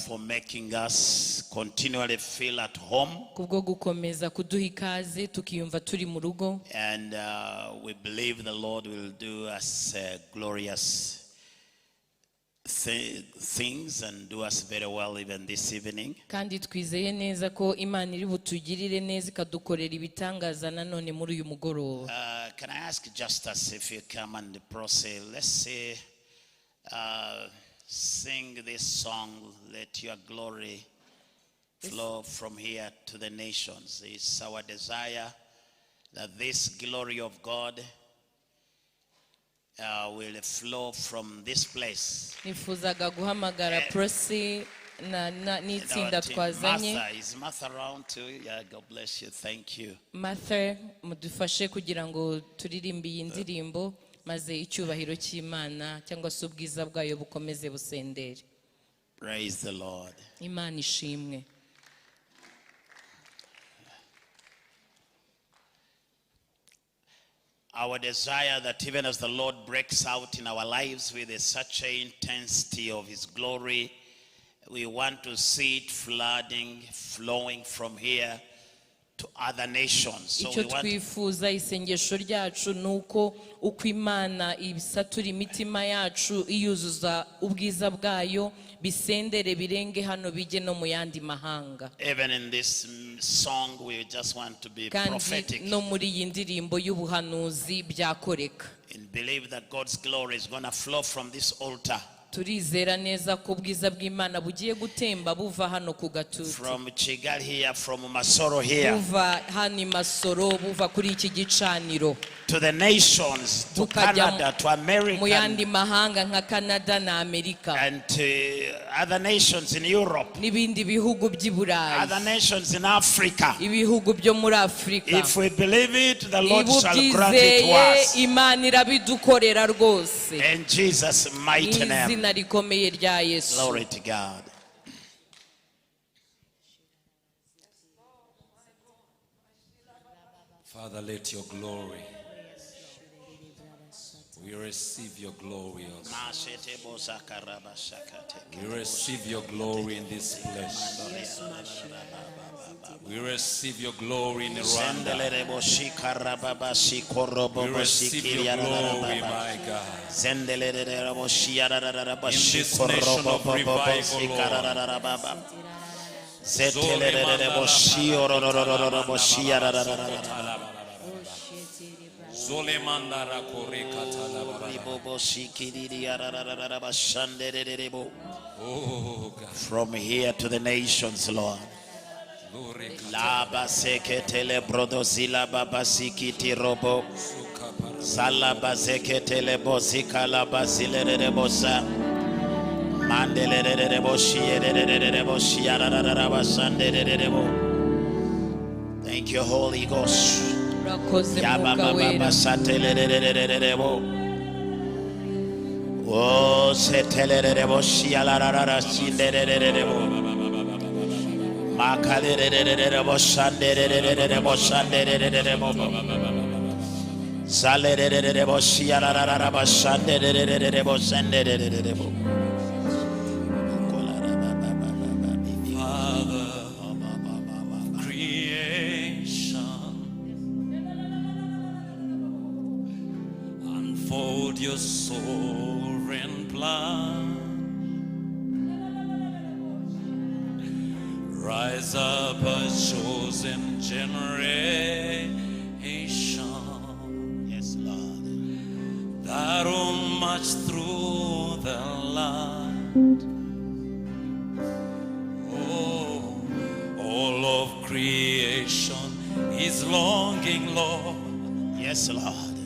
for making us continually feel at home. Kubwo gukomeza kuduha ikaze tukiyumva turi mu rugo. And we believe the Lord will do us glorious things and do us very well even this evening. Kandi twizeye neza ko Imana iri butugirire neza ikadukorera ibitangaza nanone muri uyu mugoroba. Can I ask Justus if you come and proceed? Let's say, sing this song, "Let Your Glory Flow from Here to the Nations." It's our desire that this glory of God will flow from this place. Nifuzaga guhamagara Prosi na n'itsinda Our team, twazanye. Martha, is Martha around too? Yeah, God bless you. Thank you. Martha mudufashe kugira ngo turirimbe iyi ndirimbo maze icyubahiro cy'Imana cyangwa se ubwiza bwayo bukomeze busendere. Praise the Lord. Imana ishimwe. Our desire that even as the Lord breaks out in our lives with such an intensity of His glory, we want to see it flooding, flowing from here to other nations. So Icyo we want twifuza isengesho ryacu ni uko uko Imana isatura imitima yacu iyuzuza ubwiza bwayo bisendere birenge hano bijye no mu yandi mahanga. Even in this song, we just want to be Kandi prophetic no muri iyi ndirimbo y'ubuhanuzi byakoreka. And believe that God's glory is going to flow from this altar. Turizera neza ko ubwiza bw'Imana bugiye gutemba buva hano ku gatuti. From Kigali here, from Masoro here, Buva hano i Masoro buva kuri iki gicaniro. To the nations, to Bukajya Canada, to America, mu yandi mahanga nka Canada na Amerika. And to other nations in Europe, N'ibindi bihugu by'i Burayi. Other nations in Africa. Ibihugu byo muri Afurika. If we believe it, the Lord Niba shall grant it to ubyizeye us. Imana irabidukorera rwose. In Jesus' mighty name. Izina rikomeye rya Yesu. Glory to God. Father, let your glory. We receive your glory also. We receive your glory in this place. We receive your glory in Rwanda. We receive your glory, my God. In this nation of revival, Lord. Zolemandara korekatalabara. Oh God. From here to the nations, Lord. Glory. Laba seketele brodozila baba sikiti robo. Salaba zeketele bozika laba zilere bosa. Mandelere boshi boshi ararara basandere bo. Thank you, Holy Ghost. Urakoze Yaba Mwuka baba Wera. Basatelere bo. Oh, setelere boshi alarara sindere bo. Makalere bosandere bosandere bo. Zalere boshi alarara basandere bosandere bo. Father of creation, unfold your sovereign plan. Rise up a chosen generation Yes, Lord. That will march through the land. Oh, all of creation is longing, Lord, Yes, Lord.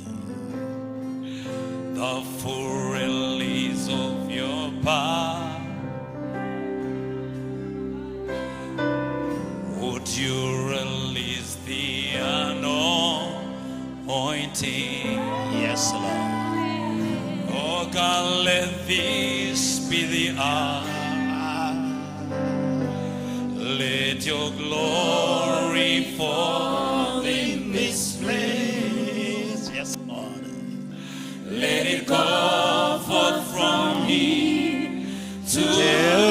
The full release of your power. Would you release the anointing? Yes, Lord. Oh God, let this be the hour. Let your glory fall in this place. Yes, Lord. Let it go forth from here to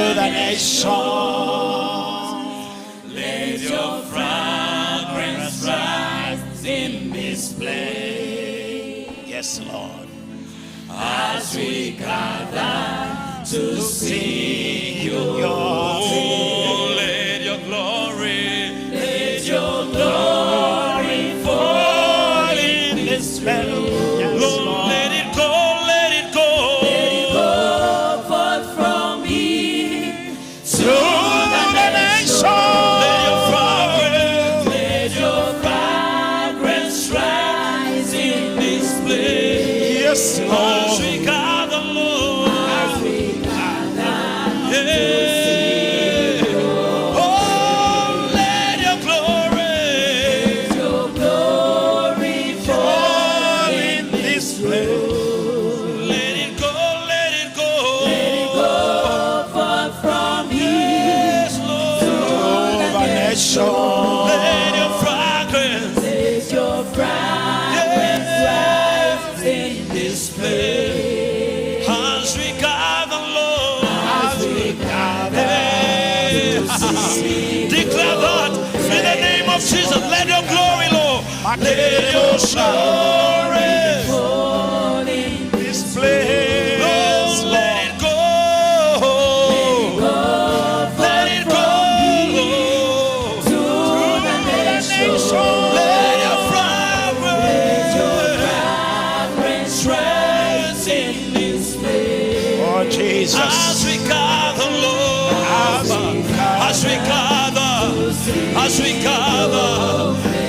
To the nations. nations. Let your fragrance rise in this place. Yes, Lord. As we gather to seek your Your face. Let your glory, let your glory fall in this place. Yes, Lord, Lord. let it go, let it go. Let it go forth from here To the nations. Let your fragrance, let your fragrance rise in this place. Yes, As Lord. we gather, Lord. As we gather. Yeah. Oh, let your glory, let your glory Fall in this place. Let it go, let it go. Let it go forth from here. Yes, Lord. To the nations. Let your fragrance, let your fragrance rise in this place. As we gather, Lord, As we gather. Declare that in the name of Jesus. Let your glory, Lord. Let your glory fall in This place. Lord, let it go. Let it go, Lord. to the nations. Let your fragrance Fragrance rise in this place. Oh, Jesus. As we gather, Lord. As we gather. As we gather, as we gather,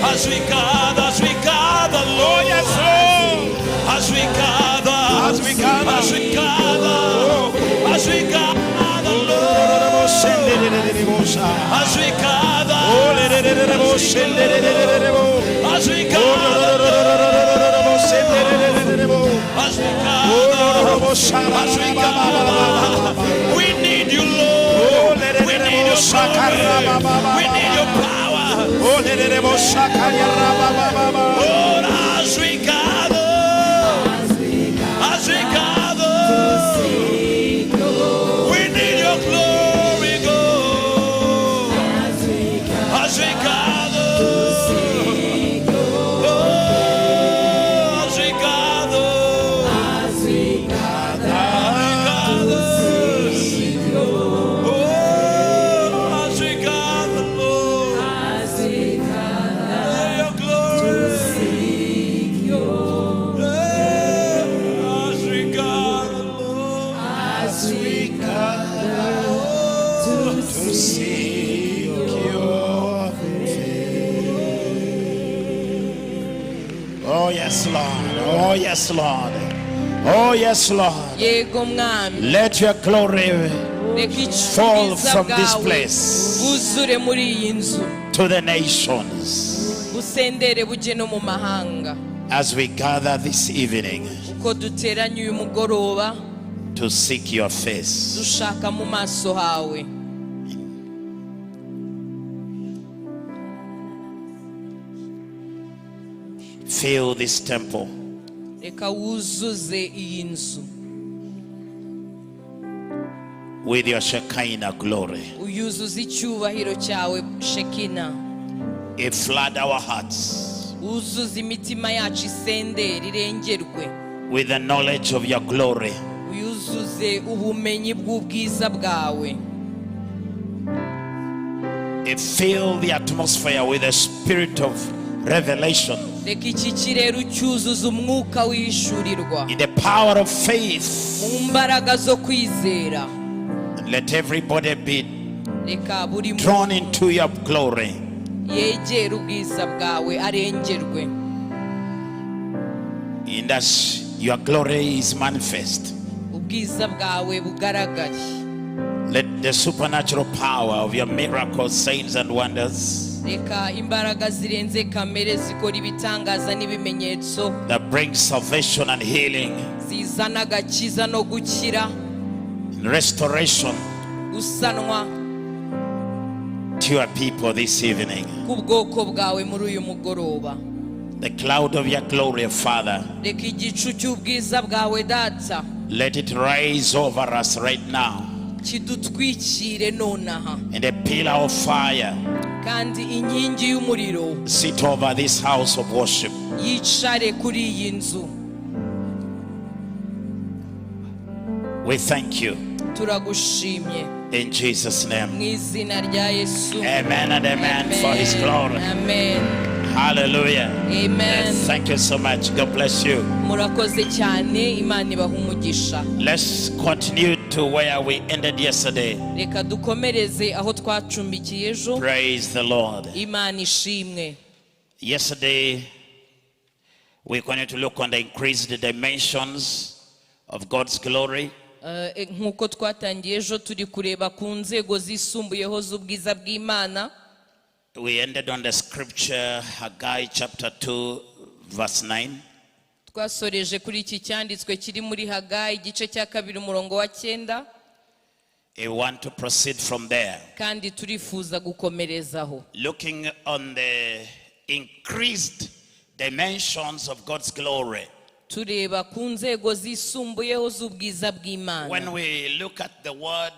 as we gather, as we gather, Lord. Oh, yes, Lord. As we gather, As we gather. as we gather, as we gather, Lord. As we gather, as we gather, as we gather, as we gather. We need you, Lord. We need your glory. We need your power. Lord, as we gather, as we gather, we need your glory, God. As we gather, oh, as we gather, as we gather, oh, as we gather, Lord, let your glory. As we gather, Lord. As we gather to seek your face. Oh, yes, Lord. Oh, yes, Lord. Oh, yes, Lord. Yego Mwami. Let your glory Reka fall ubwiza from this bwawe place bwuzure muri iyi nzu to the nations busendere bujye no mu mahanga as we gather this evening uko duteranye uyu mugoroba to seek your face. Dushaka mu maso hawe. Fill this temple Reka wuzuze iyi nzu with your Shekinah glory. Uyuzuze icyubahiro cyawe Shekina. It flood our hearts Wuzuze imitima yacu isendere irengerwe with the knowledge of your glory. Uyuzuze ubumenyi bw'ubwiza bwawe. It fill the atmosphere with the spirit of revelation. Reka iki kirere ucyuzuze umwuka w'ihishurirwa In the power of faith. Mu mbaraga zo kwizera. And let everybody be Reka buri drawn muntu into your glory. Yegere ubwiza bwawe arengerwe. In as your glory is manifest, Ubwiza bwawe bugaragare. let the supernatural power of your miracles, signs, and wonders Reka imbaraga zirenze kamere zikora ibitangaza n'ibimenyetso that brings salvation and healing zizana agakiza no gukira and restoration gusanwa to your people this evening. Ku bwoko bwawe muri uyu mugoroba. The cloud of your glory, Father, Reka igicu cy'ubwiza bwawe Data let it rise over us right now. Kidutwikire nonaha. And a pillar of fire Kandi inkingi y'umuriro sit over this house of worship. Yicare kuri iyi nzu. We thank you Turagushimye in Jesus' mu name. Izina rya Yesu. Amen and amen for his glory. Amen. Hallelujah. Amen. Thank you so much. God bless you. Murakoze cyane, Imana ibaha umugisha. Let's continue to where we ended yesterday. Reka dukomereze aho twacumbikiye ejo. Praise the Lord. Imana ishimwe. Yesterday, we continued to look on the increased dimensions of God's glory. Eh, nk'uko twatangiye ejo turi kureba ku nzego zisumbuyeho z'ubwiza bw'Imana. We ended on the scripture, Haggai chapter 2, verse 9. Twasoreje kuri iki cyanditswe kiri muri Hagayi igice cya kabiri umurongo wa cyenda. We want to proceed from there, Kandi turifuza gukomerezaho, looking on the increased dimensions of God's glory. Tureba ku nzego zisumbuyeho z'ubwiza bw'Imana. When we look at the word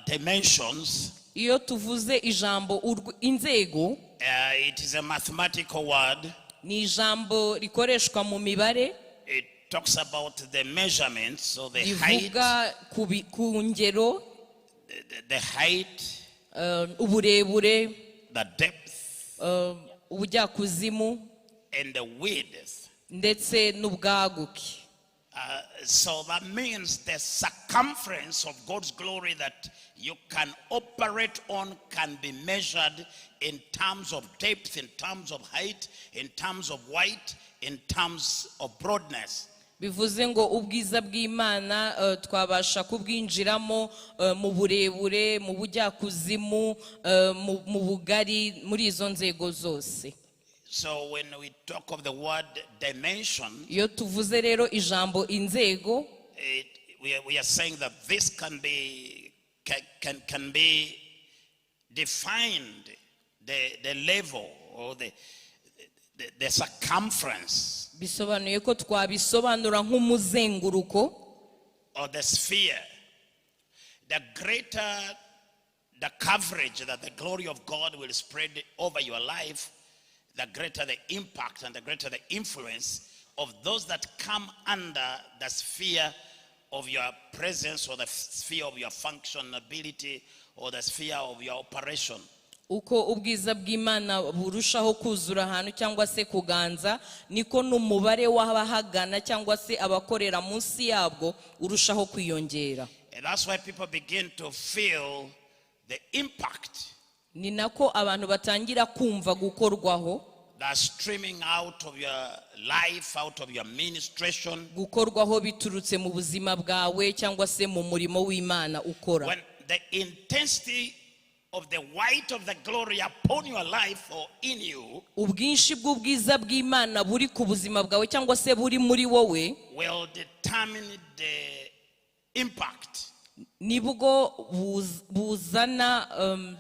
dimensions, Iyo tuvuze ijambo inzego, it is a mathematical word. Ni ijambo rikoreshwa mu mibare. It talks about the measurements, so the height, Rivuga ku ngero, the height, uburebure, the depth, ubujyakuzimu, and the width. Ndetse n'ubwaguke. So that means the circumference of God's glory that you can operate on can be measured in terms of depth, in terms of height, in terms of width, in terms of broadness. Bivuze ngo ubwiza bw'Imana twabasha kubwinjiramo mu burebure, mu bujyakuzimu, mu bugari, muri izo nzego zose. So when we talk of the word dimension, Iyo tuvuze rero ijambo inzego, we are saying that this can be defined, the level or the circumference bisobanuye ko twabisobanura nk'umuzenguruko or the sphere. The greater the coverage that the glory of God will spread over your life, the greater the impact and the greater the influence of those that come under the sphere of your presence or the sphere of your functionability or the sphere of your operation. Uko ubwiza bw'Imana burushaho kuzura ahantu cyangwa se kuganza, niko n'umubare w'abahagana cyangwa se abakorera munsi yabwo urushaho kwiyongera. And that's why people begin to feel the impact Ni nako abantu batangira kumva gukorwaho that's streaming out of your life, out of your ministration. Gukorwaho biturutse mu buzima bwawe cyangwa se mu murimo w'Imana ukora. When the intensity of the weight of the glory upon your life or in you Ubwinshi bw'ubwiza bw'Imana buri ku buzima bwawe cyangwa se buri muri wowe will determine the impact. Nibwo buzana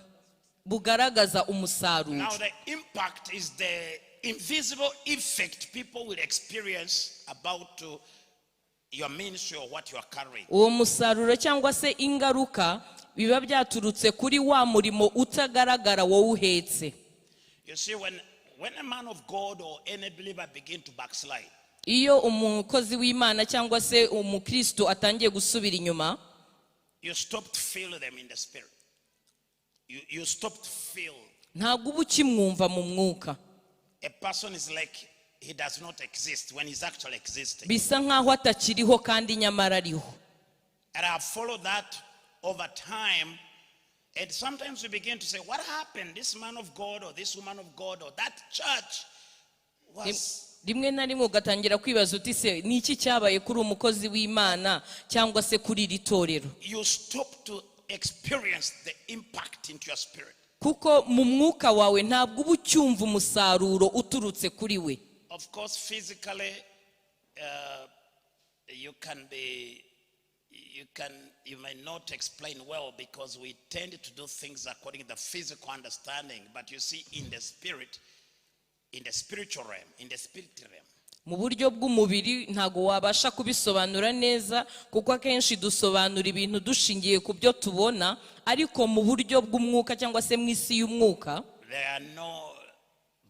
bugaragaza umusaruro. Now, the impact is the invisible effect people will experience about to your ministry or what you are carrying. Uwo musaruro cyangwa se ingaruka biba byaturutse kuri wa murimo utagaragara wowe uhetse. You see, when a man of God or any believer begin to backslide, Iyo umukozi w'Imana cyangwa se umukristo atangiye gusubira inyuma, you stop to feel them in the spirit. You stop to feel. Ntabwo uba ukimwumva mu mwuka. A person is like he does not exist when he's actually existing. Bisa nkaho atakiriho kandi nyamara ariho. And I've followed that over time. And sometimes we begin to say, "What happened? This man of God or this woman of God or that church was." Rimwe na rimwe ugatangira kwibaza uti se ni iki cyabaye kuri umukozi w'Imana cyangwa se kuri iri torero? You stop to experience the impact into your spirit. Kuko mu mwuka wawe ntabwo uba ucyumva umusaruro uturutse kuri we. Of course, physically, you may not explain well because we tend to do things according to the physical understanding. But you see, in the spirit, in the spiritual realm, in the spirit realm, Mu buryo bw'umubiri ntabwo wabasha kubisobanura neza, kuko akenshi dusobanura ibintu dushingiye ku byo tubona, ariko mu buryo bw'umwuka cyangwa se mu isi y'umwuka, there are no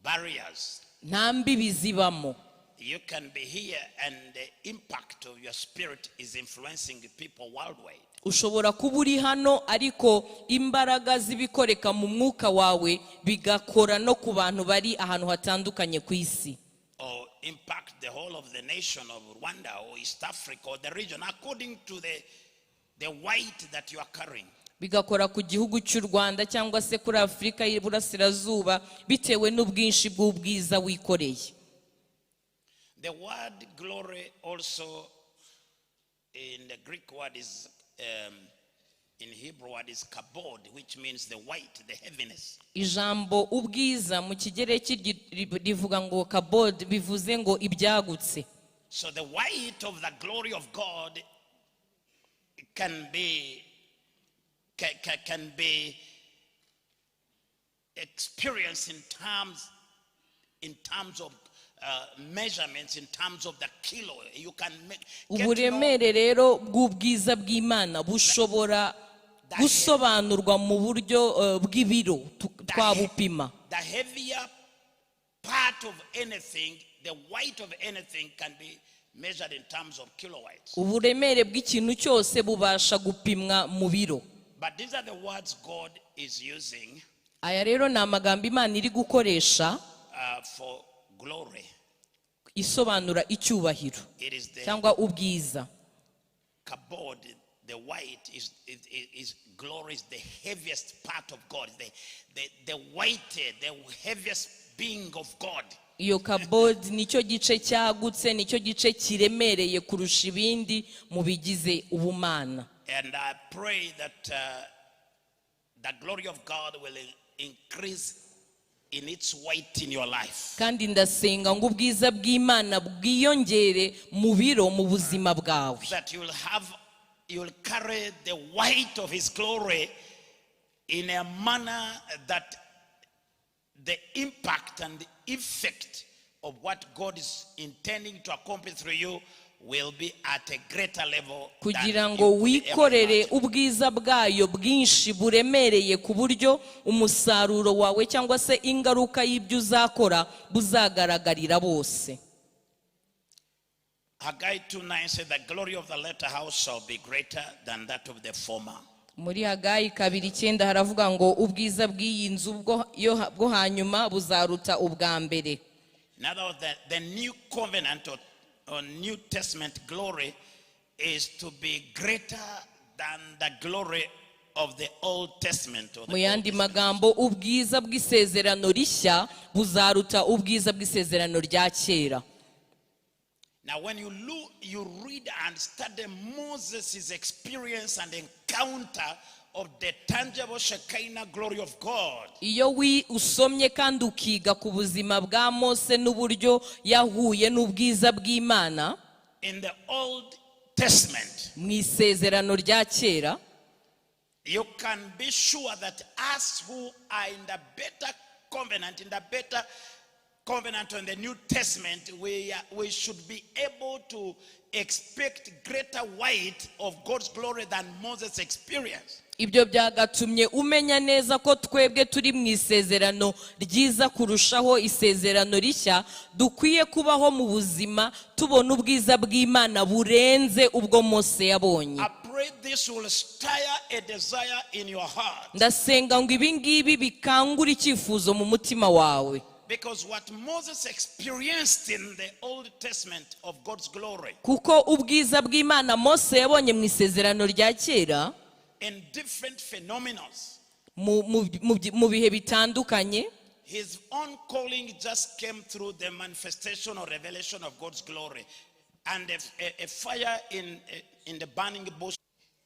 barriers. Nta mbibi zibamo. You can be here and the impact of your spirit is influencing the people worldwide. Ushobora kuba uri hano, ariko imbaraga z'ibikoreka mu mwuka wawe bigakora no ku bantu bari ahantu hatandukanye ku isi, or impact the whole of the nation of Rwanda or East Africa or the region according to the weight that you are carrying. Bigakora ku gihugu cy'u Rwanda cyangwa se kuri Afurika y'Iburasirazuba bitewe n'ubwinshi bw'ubwiza wikoreye. The word glory also in the Greek word is, in Hebrew word is kabod, which means the weight, the heaviness. Ijambo ubwiza mu Kigereki rivuga ngo kabod, bivuze ngo ibyagutse. So the weight of the glory of God can be experienced in terms of measurements, in terms of the kilo. You can make get to know Uburemere rero bw'ubwiza bw'Imana bushobora gusobanurwa mu buryo bw'ibiro, twabupima. The heavier part of anything, the weight of anything can be measured in terms of kilowatts. Uburemere bw'ikintu cyose bubasha gupimwa mu biro. But these are the words God is using Aya rero ni amagambo Imana iri gukoresha for glory. Isobanura icyubahiro It is the cyangwa ubwiza. Kabod, the weight is glory is the heaviest part of God, the weighted, the heaviest being of God. Iyo kabodi nicyo gice cyagutse, nicyo gice kiremereye kurusha ibindi mu bigize ubumana. And I pray that the glory of God will increase in its weight in your life. Kandi ndasenga ngo ubwiza bw'Imana bwiyongere mu biro mu buzima bwawe. That you'll carry the weight of His glory in a manner that the impact and the effect of what God is intending to accomplish through you will be at a greater level than Kugira you ngo could ever wikorere imagine. Ubwiza bwayo bwinshi buremereye, ku buryo umusaruro wawe cyangwa se ingaruka y'ibyo uzakora buzagaragarira bose. Haggai 2:9 said, "The glory of the latter house shall be greater than that of the former." Muri Hagayi 2:9 haravuga ngo ubwiza bw'iyi nzu bwo hanyuma buzaruta ubwa mbere. In other words, the new covenant or New Testament glory is to be greater than the glory of the Old Testament. Or the Mu Old yandi Testament. Magambo, ubwiza bw'isezerano rishya buzaruta ubwiza bw'isezerano rya kera. Now, when you look, you read and study Moses' experience and encounter of the tangible Shekinah glory of God, Iyo usomye kandi ukiga ku buzima bwa Mose n'uburyo yahuye n'ubwiza bw'Imana in the Old Testament, mu isezerano rya kera, you can be sure that us who are in the better covenant, in the better covenant on the New Testament, we should be able to expect greater weight of God's glory than Moses experienced. Ibyo byagatumye umenya neza ko twebwe turi mu isezerano ryiza kurushaho, isezerano rishya, dukwiye kubaho mu buzima tubona ubwiza bw'Imana burenze ubwo Mose yabonye. I pray this will stir a desire in your heart. Ndasenga ngo ibi ngibi bikangure icyifuzo mu mutima wawe. Because what Moses experienced in the Old Testament of God's glory Kuko ubwiza bw'Imana Mose yabonye mu isezerano rya kera in different phenomena, mu bihe bitandukanye, his own calling just came through the manifestation or revelation of God's glory and a fire in the burning bush.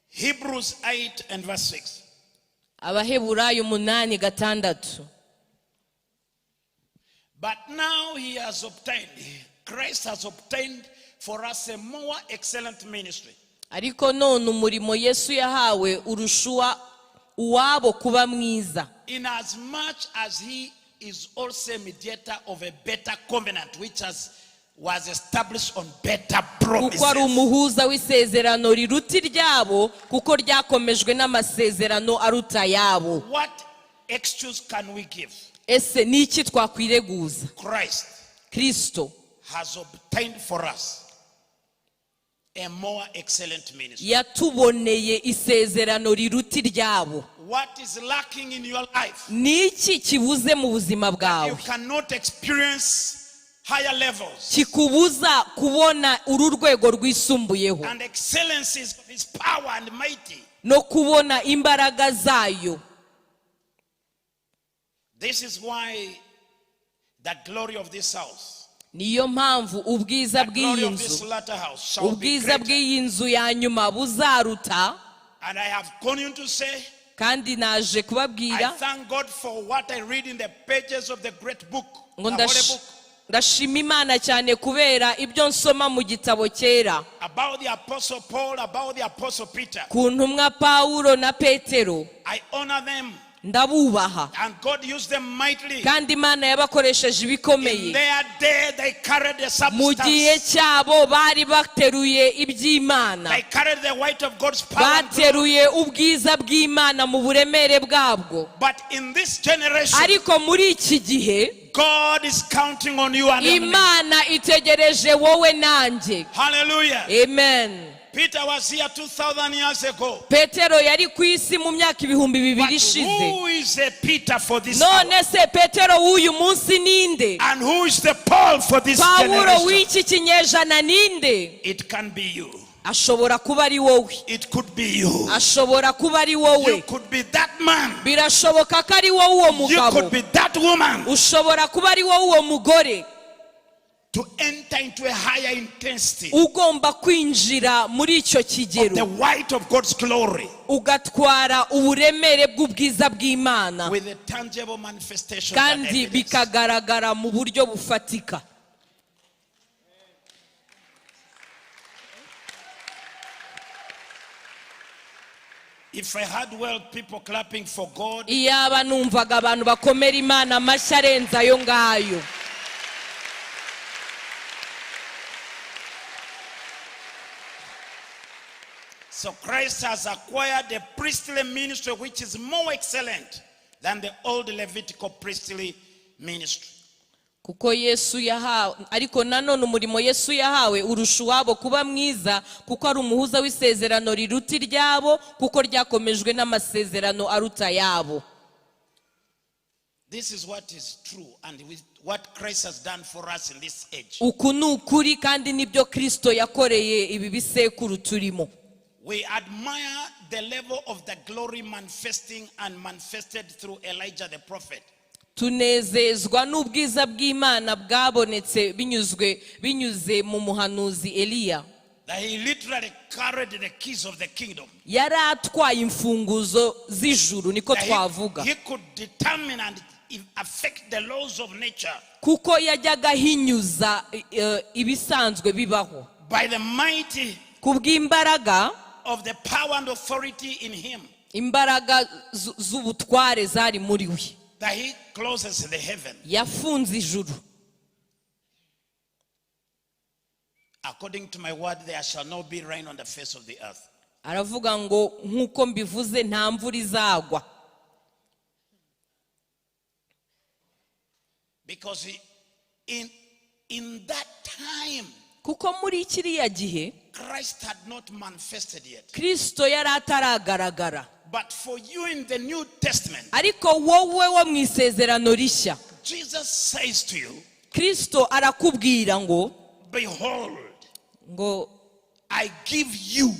Hebrews 8 and verse 6. Abaheburayo 8:6. But now he has obtained, Christ has obtained for us a more excellent ministry. Ariko none umurimo Yesu yahawe urusha uwabo kuba mwiza, Inasmuch as he is also a mediator of a better covenant, which has was established on better Kuko ari promises. umuhuza w'isezerano riruta iryabo, kuko ryakomejwe n'amasezerano aruta ayabo. What excuse can we give? Ese ni iki twakwireguza? Christ Kristo has obtained for us a more excellent ministry. Yatuboneye isezerano riruta iryabo. What is lacking in your life? Ni iki kibuze mu buzima bwawe You cannot experience higher levels kikubuza kubona uru rwego rwisumbuyeho and excellencies of his power and mighty. No kubona imbaraga zayo? This is why the glory of this house, Niyo mpamvu ubwiza the glory bw'iyi of this nzu, latter house shall be ubwiza greater. bw'iyi nzu ya nyuma buzaruta. And I have gone on to say, Kandi naje I kubabwira thank God for what I read in the pages of the great book, ngo the holy book, ndashima Imana cyane kubera ibyo nsoma mu gitabo cyera about the Apostle Paul, about the Apostle Peter. ku ntumwa Pawulo na Petero. I honor them, Ndabubaha. And God used them mightily. Kandi Imana yabakoresheje In ibikomeye. their day, they carried the Mu gihe substance. cyabo bari bateruye iby'Imana. They carried the weight of God's power and glory. Bateruye ubwiza bw'Imana mu buremere bwabwo. But in this generation, Ariko muri iki gihe, God is counting on you and on me. Imana itegereje wowe nanjye. Hallelujah. Amen. Peter was here 2,000 years ago. Petero yari ku isi mu myaka 2000 But ishize. who is a Peter for this hour? None se Petero w'uyu munsi ninde? And who is the Paul for this Pawulo generation? w'iki kinyejana ninde? It can be you. Ashobora kuba ari wowe. It could be you. Ashobora kuba ari wowe. You could be that man. Birashoboka ko ari wowe uwo You mugabo. could be that woman Ushobora kuba ari wowe uwo mugore to enter into a higher intensity ugomba kwinjira muri icyo of the kigero, weight of God's glory ugatwara uburemere bw'ubwiza bw'Imana with a tangible manifestation and kandi evidence. bikagaragara mu buryo bufatika. If I had well people clapping for God, Iyaba numvaga abantu bakomera Imana amashyi arenze ayo ngayo. So Christ has acquired a priestly ministry which is more excellent than the old Levitical priestly ministry. Kuko Yesu yahawe, ariko nanone umurimo Yesu yahawe urusha uwabo kuba mwiza, kuko ari umuhuza w'isezerano riruta iryabo, kuko ryakomejwe n'amasezerano aruta ayabo. This is what is true and with what Christ has done for us in this age. Uku ni ukuri kandi nibyo Kristo yakoreye ibi bisekuru turimo. We admire the level of the glory manifesting and manifested through Elijah the prophet. Tunezezwa n'ubwiza bw'Imana bwabonetse binyuzwe binyuze mu muhanuzi Eliya. That he literally carried the keys of the kingdom. Yari atwaye imfunguzo z'ijuru, niko That twavuga. he could determine and affect the laws of nature Kuko yajyaga ahinyuza ibisanzwe bibaho by the mighty ku bw'imbaraga of the power and authority in him. Imbaraga z'ubutware zari muri we. That he closes the heaven. Yafunze ijuru. According to my word, there shall not be rain on the face of the earth. Aravuga ngo nk'uko mbivuze nta mvura izagwa. Because in that time, Kuko muri kiriya gihe, Christ had not manifested yet. Kristo yari ataragaragara. But for you in the New Testament, Ariko wowe wo mu isezerano rishya, Jesus says to you, Kristo arakubwira ngo, Behold, ngo I give you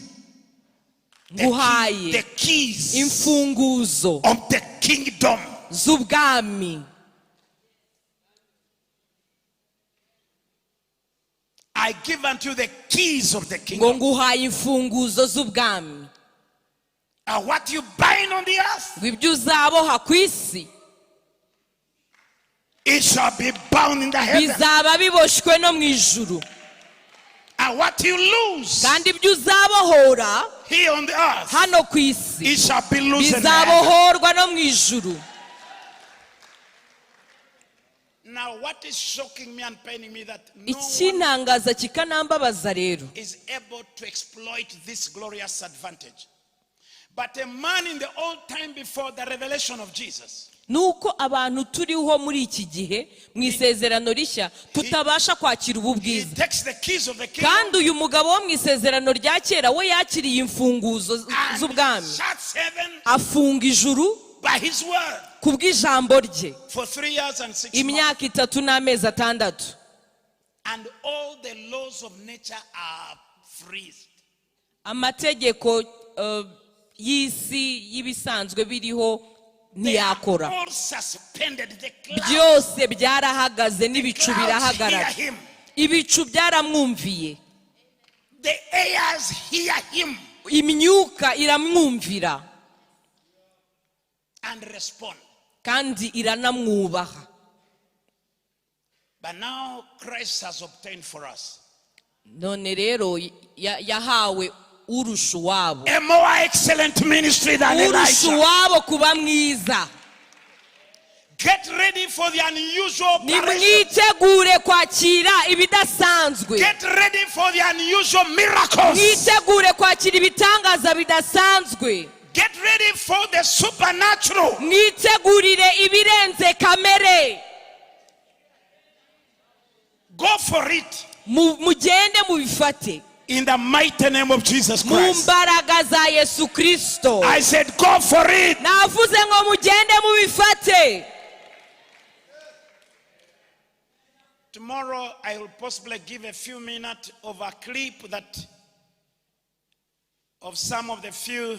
nguhaye the keys imfunguzo of the kingdom. Z'ubwami. I give unto you the keys of the Ngo kingdom. nguhaye imfunguzo z'ubwami. And what you bind on the earth, Ngo ibyo uzaboha ku isi it shall be bound in the heaven. Bizaba biboshywe no mu ijuru. And what you loose Kandi ibyo uzabohora here on the earth, hano ku isi it shall be loosed in the heaven. bizabohorwa no mu ijuru. Now, Now, what is shocking me and paining me that no one Ikintangaza kikanambabaza rero is able to exploit this glorious advantage. But a man in the old time before the revelation of Jesus, ni uko abantu turiho muri iki gihe mu isezerano rishya tutabasha kwakira ubu he bwiza. Takes the keys of the kingdom Kandi uyu mugabo wo mu isezerano rya kera we yakiriye imfunguzo and z'ubwami shuts heaven afunga ijuru by his word ku bw'ijambo rye for 3 years and 6 months. Imyaka 3 n'amezi 6. And all the laws of nature are freezed. Amategeko y'isi y'ibisanzwe biriho They are ntiyakora. all suspended. The clouds, Byose byarahagaze n'ibicu clouds hear birahagarara. Him. Ibicu byaramwumviye. The airs hear him Imyuka iramwumvira and respond. Kandi iranamwubaha. But now Christ has obtained for us None rero yahawe urusha uwabo a more excellent ministry than urusha Elijah. uwabo kuba mwiza. Get ready for the unusual operation. Nimwitegure kwakira ibidasanzwe. Get ready for the unusual miracles. Mwitegure kwakira ibitangaza bidasanzwe. Get ready for the supernatural. Mwitegurire ibirenze kamere. Go for it Mugende mubifate in the mighty name of Jesus mu Christ. mbaraga za Yesu Kirisito. I said, go for it. Navuze ngo mugende mubifate. Tomorrow, I will possibly give a few minutes of a clip that of some of the few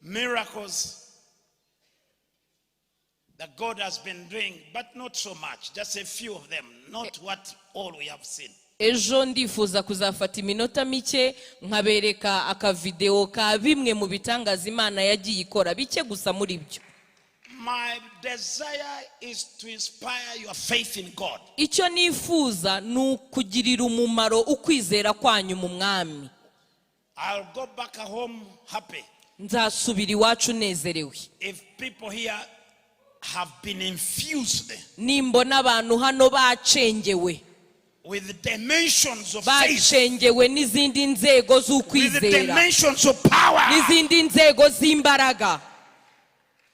miracles that God has been doing, but not so much, just a few of them, not what all we have seen. Ejo ndifuza kuzafata iminota mike nkabereka akavidewo ka bimwe mu bitangaza Imana yagiye ikora bike gusa muri byo. My desire is to inspire your faith in God. Icyo nifuza ni ukugirira umumaro ukwizera kwanyu mu mwami. I'll go back home happy Nzasubira iwacu nezerewe if people here have been infused nimbona abantu hano bacengewe with dimensions of faith, bacengewe n'izindi nzego with z'ukwizera dimensions of power, n'izindi nzego z'imbaraga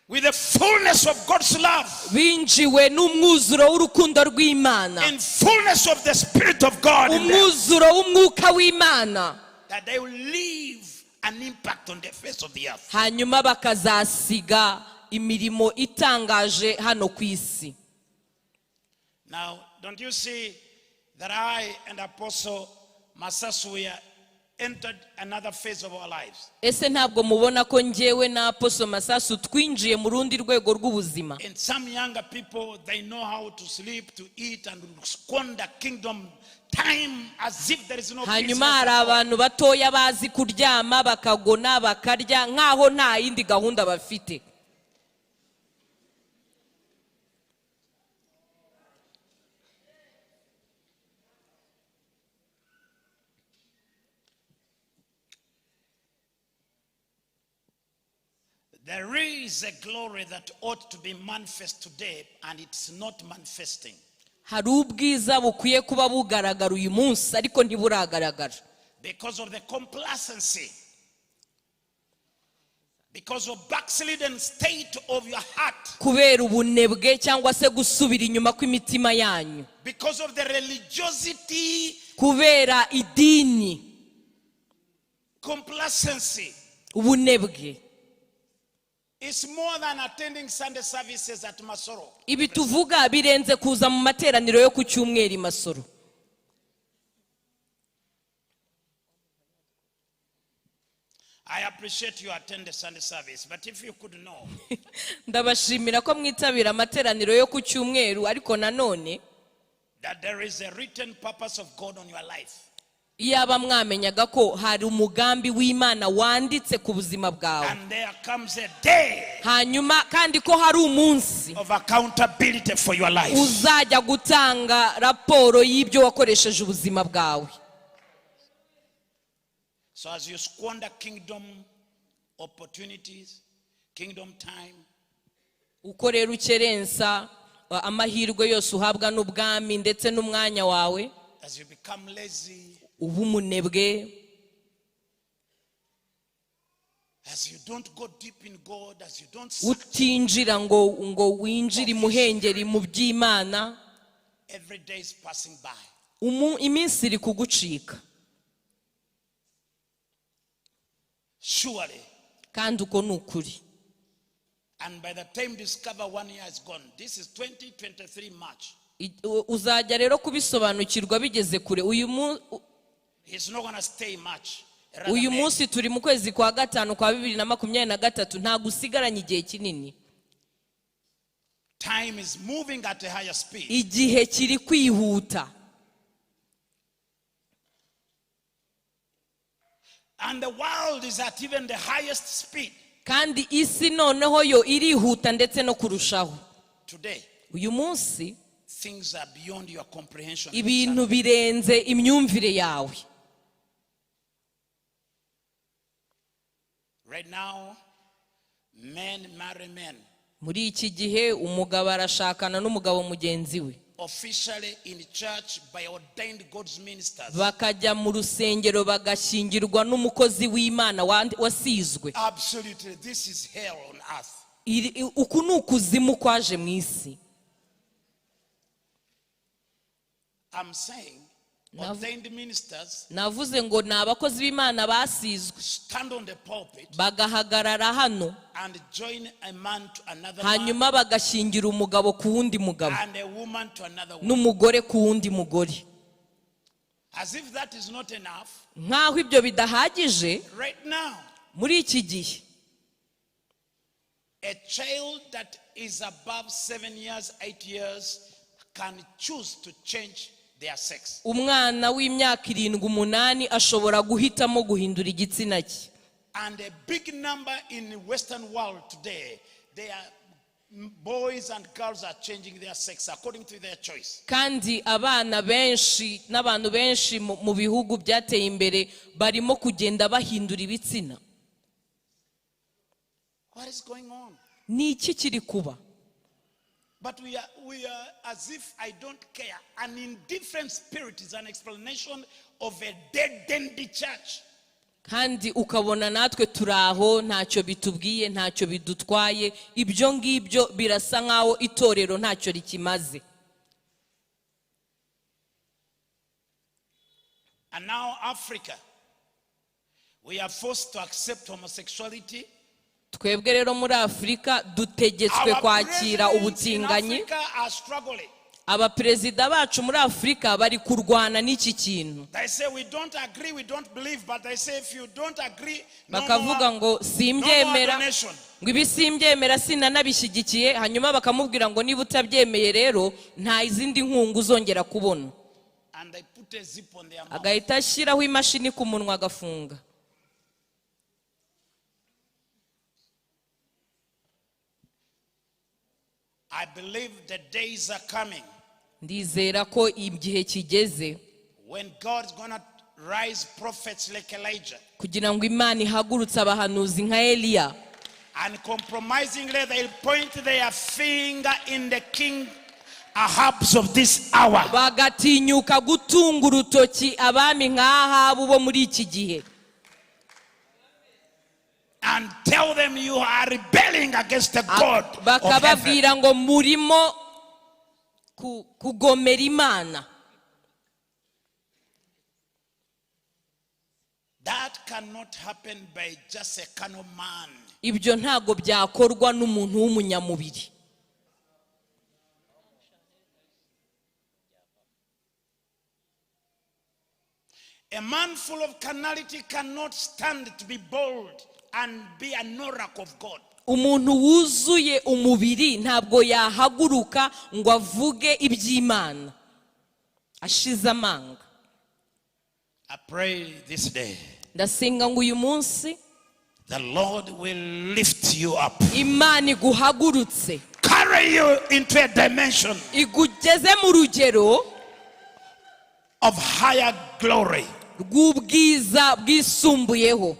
with the fullness of God's love, binjiwe n'umwuzuro w'urukundo rw'Imana and fullness of the Spirit of God in them, umwuzuro w'umwuka w'Imana that they will leave an impact on the face of the earth. Hanyuma bakazasiga imirimo itangaje hano ku isi. Now, don't you see that I and Apostle Masasu, we are entered another phase of our lives? Ese ntabwo mubona ko njyewe na Apostle Masasu twinjiye mu rundi rwego rw'ubuzima? And some younger people, they know how to sleep, to eat, and squander kingdom time as if there is no Hanyuma business hari at all. Abantu batoya bazi kuryama bakagona bakarya nk'aho nta yindi gahunda bafite. There is a glory that ought to be manifest today, and it's not manifesting Hari ubwiza bukwiye kuba bugaragara uyu munsi ariko ntiburagaragara because of the complacency, because of backslidden state of your heart, kubera ubunebwe cyangwa se gusubira inyuma kw'imitima yanyu because of the religiosity, kubera idini complacency. Ubunebwe. It's more than attending Sunday services at Masoro. Ibi tuvuga birenze kuza mu materaniro yo ku cyumweru i Masoro. I appreciate you attend the Sunday service, but if you could know Ndabashimira ko mwitabira amateraniro yo ku cyumweru ariko nanone that there is a written purpose of God on your life, iyaba mwamenyaga ko hari umugambi w'Imana wanditse ku buzima bwawe and there comes a day hanyuma kandi ko hari umunsi of accountability for your life. Uzajya gutanga raporo y'ibyo wakoresheje ubuzima bwawe. So as you squander kingdom opportunities, kingdom time, Uko rero ukerensa amahirwe yose uhabwa n'ubwami ndetse n'umwanya wawe, as you become lazy, uba umunebwe, as you don't go deep in God, as you don't search, utinjira ngo winjire imuhengeri mu by'Imana, every day is passing by. Iminsi iri kugucika. Surely. Kandi uko ni ukuri. And by the time you discover, one year is gone. This is 2023 March. Uzajya rero kubisobanukirwa bigeze kure uyu It's not going to stay much. Rather uyu May. munsi turi mu kwezi kwa gatanu kwa 2023, ntabwo usigaranye igihe kinini. Time is moving at a higher speed. Igihe kiri kwihuta. And the world is at even the highest speed Kandi isi noneho yo irihuta ndetse no kurushaho. Today. Uyu munsi Things are beyond your comprehension. ibintu birenze imyumvire yawe. Right now, men marry men Muri iki gihe umugabo arashakana n'umugabo mugenzi we, officially in church by ordained God's ministers. bakajya mu rusengero bagashyingirwa n'umukozi w'Imana wasizwe. Absolutely, this is hell on earth. Uku ni ukuzimu kwaje mu isi. I'm saying ordained ministers Navuze ngo ni abakozi b'Imana basizwe, stand on the pulpit bagahagarara hano, and join a man to another man hanyuma bagashyingira umugabo ku wundi mugabo and a woman to another woman. n'umugore ku wundi mugore. As if that is not enough, Nk'aho ibyo bidahagije, right now, muri iki gihe a child that is above 7 years, 8 years can choose to change their sex. umwana w'imyaka 7, 8 ashobora guhitamo guhindura igitsina cye. And a big number in the Western world today, they are boys and girls are changing their sex according to their choice. Kandi abana benshi n'abantu benshi mu bihugu byateye imbere barimo kugenda bahindura ibitsina. What is going on? Ni iki kiri kuba? But we are as if I don't care. An indifferent spirit is an explanation of a dead-end church. Kandi ukabona natwe turi aho, ntacyo bitubwiye, ntacyo bidutwaye. Ibyo ngibyo birasa nk'aho itorero ntacyo rikimaze. And now Africa, we are forced to accept homosexuality. Twebwe rero muri Afurika dutegetswe Our kwakira presidents in ubutinganyi. Africa are struggling. Abaperezida bacu muri Afurika bari kurwana n'iki kintu. They say we don't agree, we don't believe, but they say if you don't agree, no Bakavuga more, ngo no more simbyemera, donation. ngo ibi simbyemera, sinanabishyigikiye. Hanyuma bakamubwira ngo niba utabyemeye rero nta izindi nkunga uzongera kubona. And they put a zip on their mouth. Agahita ashyiraho imashini ku munwa agafunga. I believe the days are coming Ndizera ko igihe kigeze when God's gonna rise prophets like Elijah. kugira ngo Imana ihagurutse abahanuzi nka Eliya. And uncompromisingly, they'll point their finger in the king Ahabs of this hour. Bagatinyuka gutunga urutoki abami nka Ahabu bo muri iki gihe. And tell them you are rebelling against the God of heaven. Bakababwira ngo murimo kugomera Imana. That cannot happen by just a carnal man. Ibyo ntabwo byakorwa n'umuntu w'umunyamubiri. A man full of carnality cannot stand to be bold and be an oracle of God. Umuntu wuzuye umubiri ntabwo yahaguruka ngo avuge iby'Imana ashize amanga. I pray this day Ndasenga ngo uyu munsi the Lord will lift you up, Imana iguhagurutse, carry you into a dimension igugeze mu rugero of higher glory. rw'ubwiza bwisumbuyeho.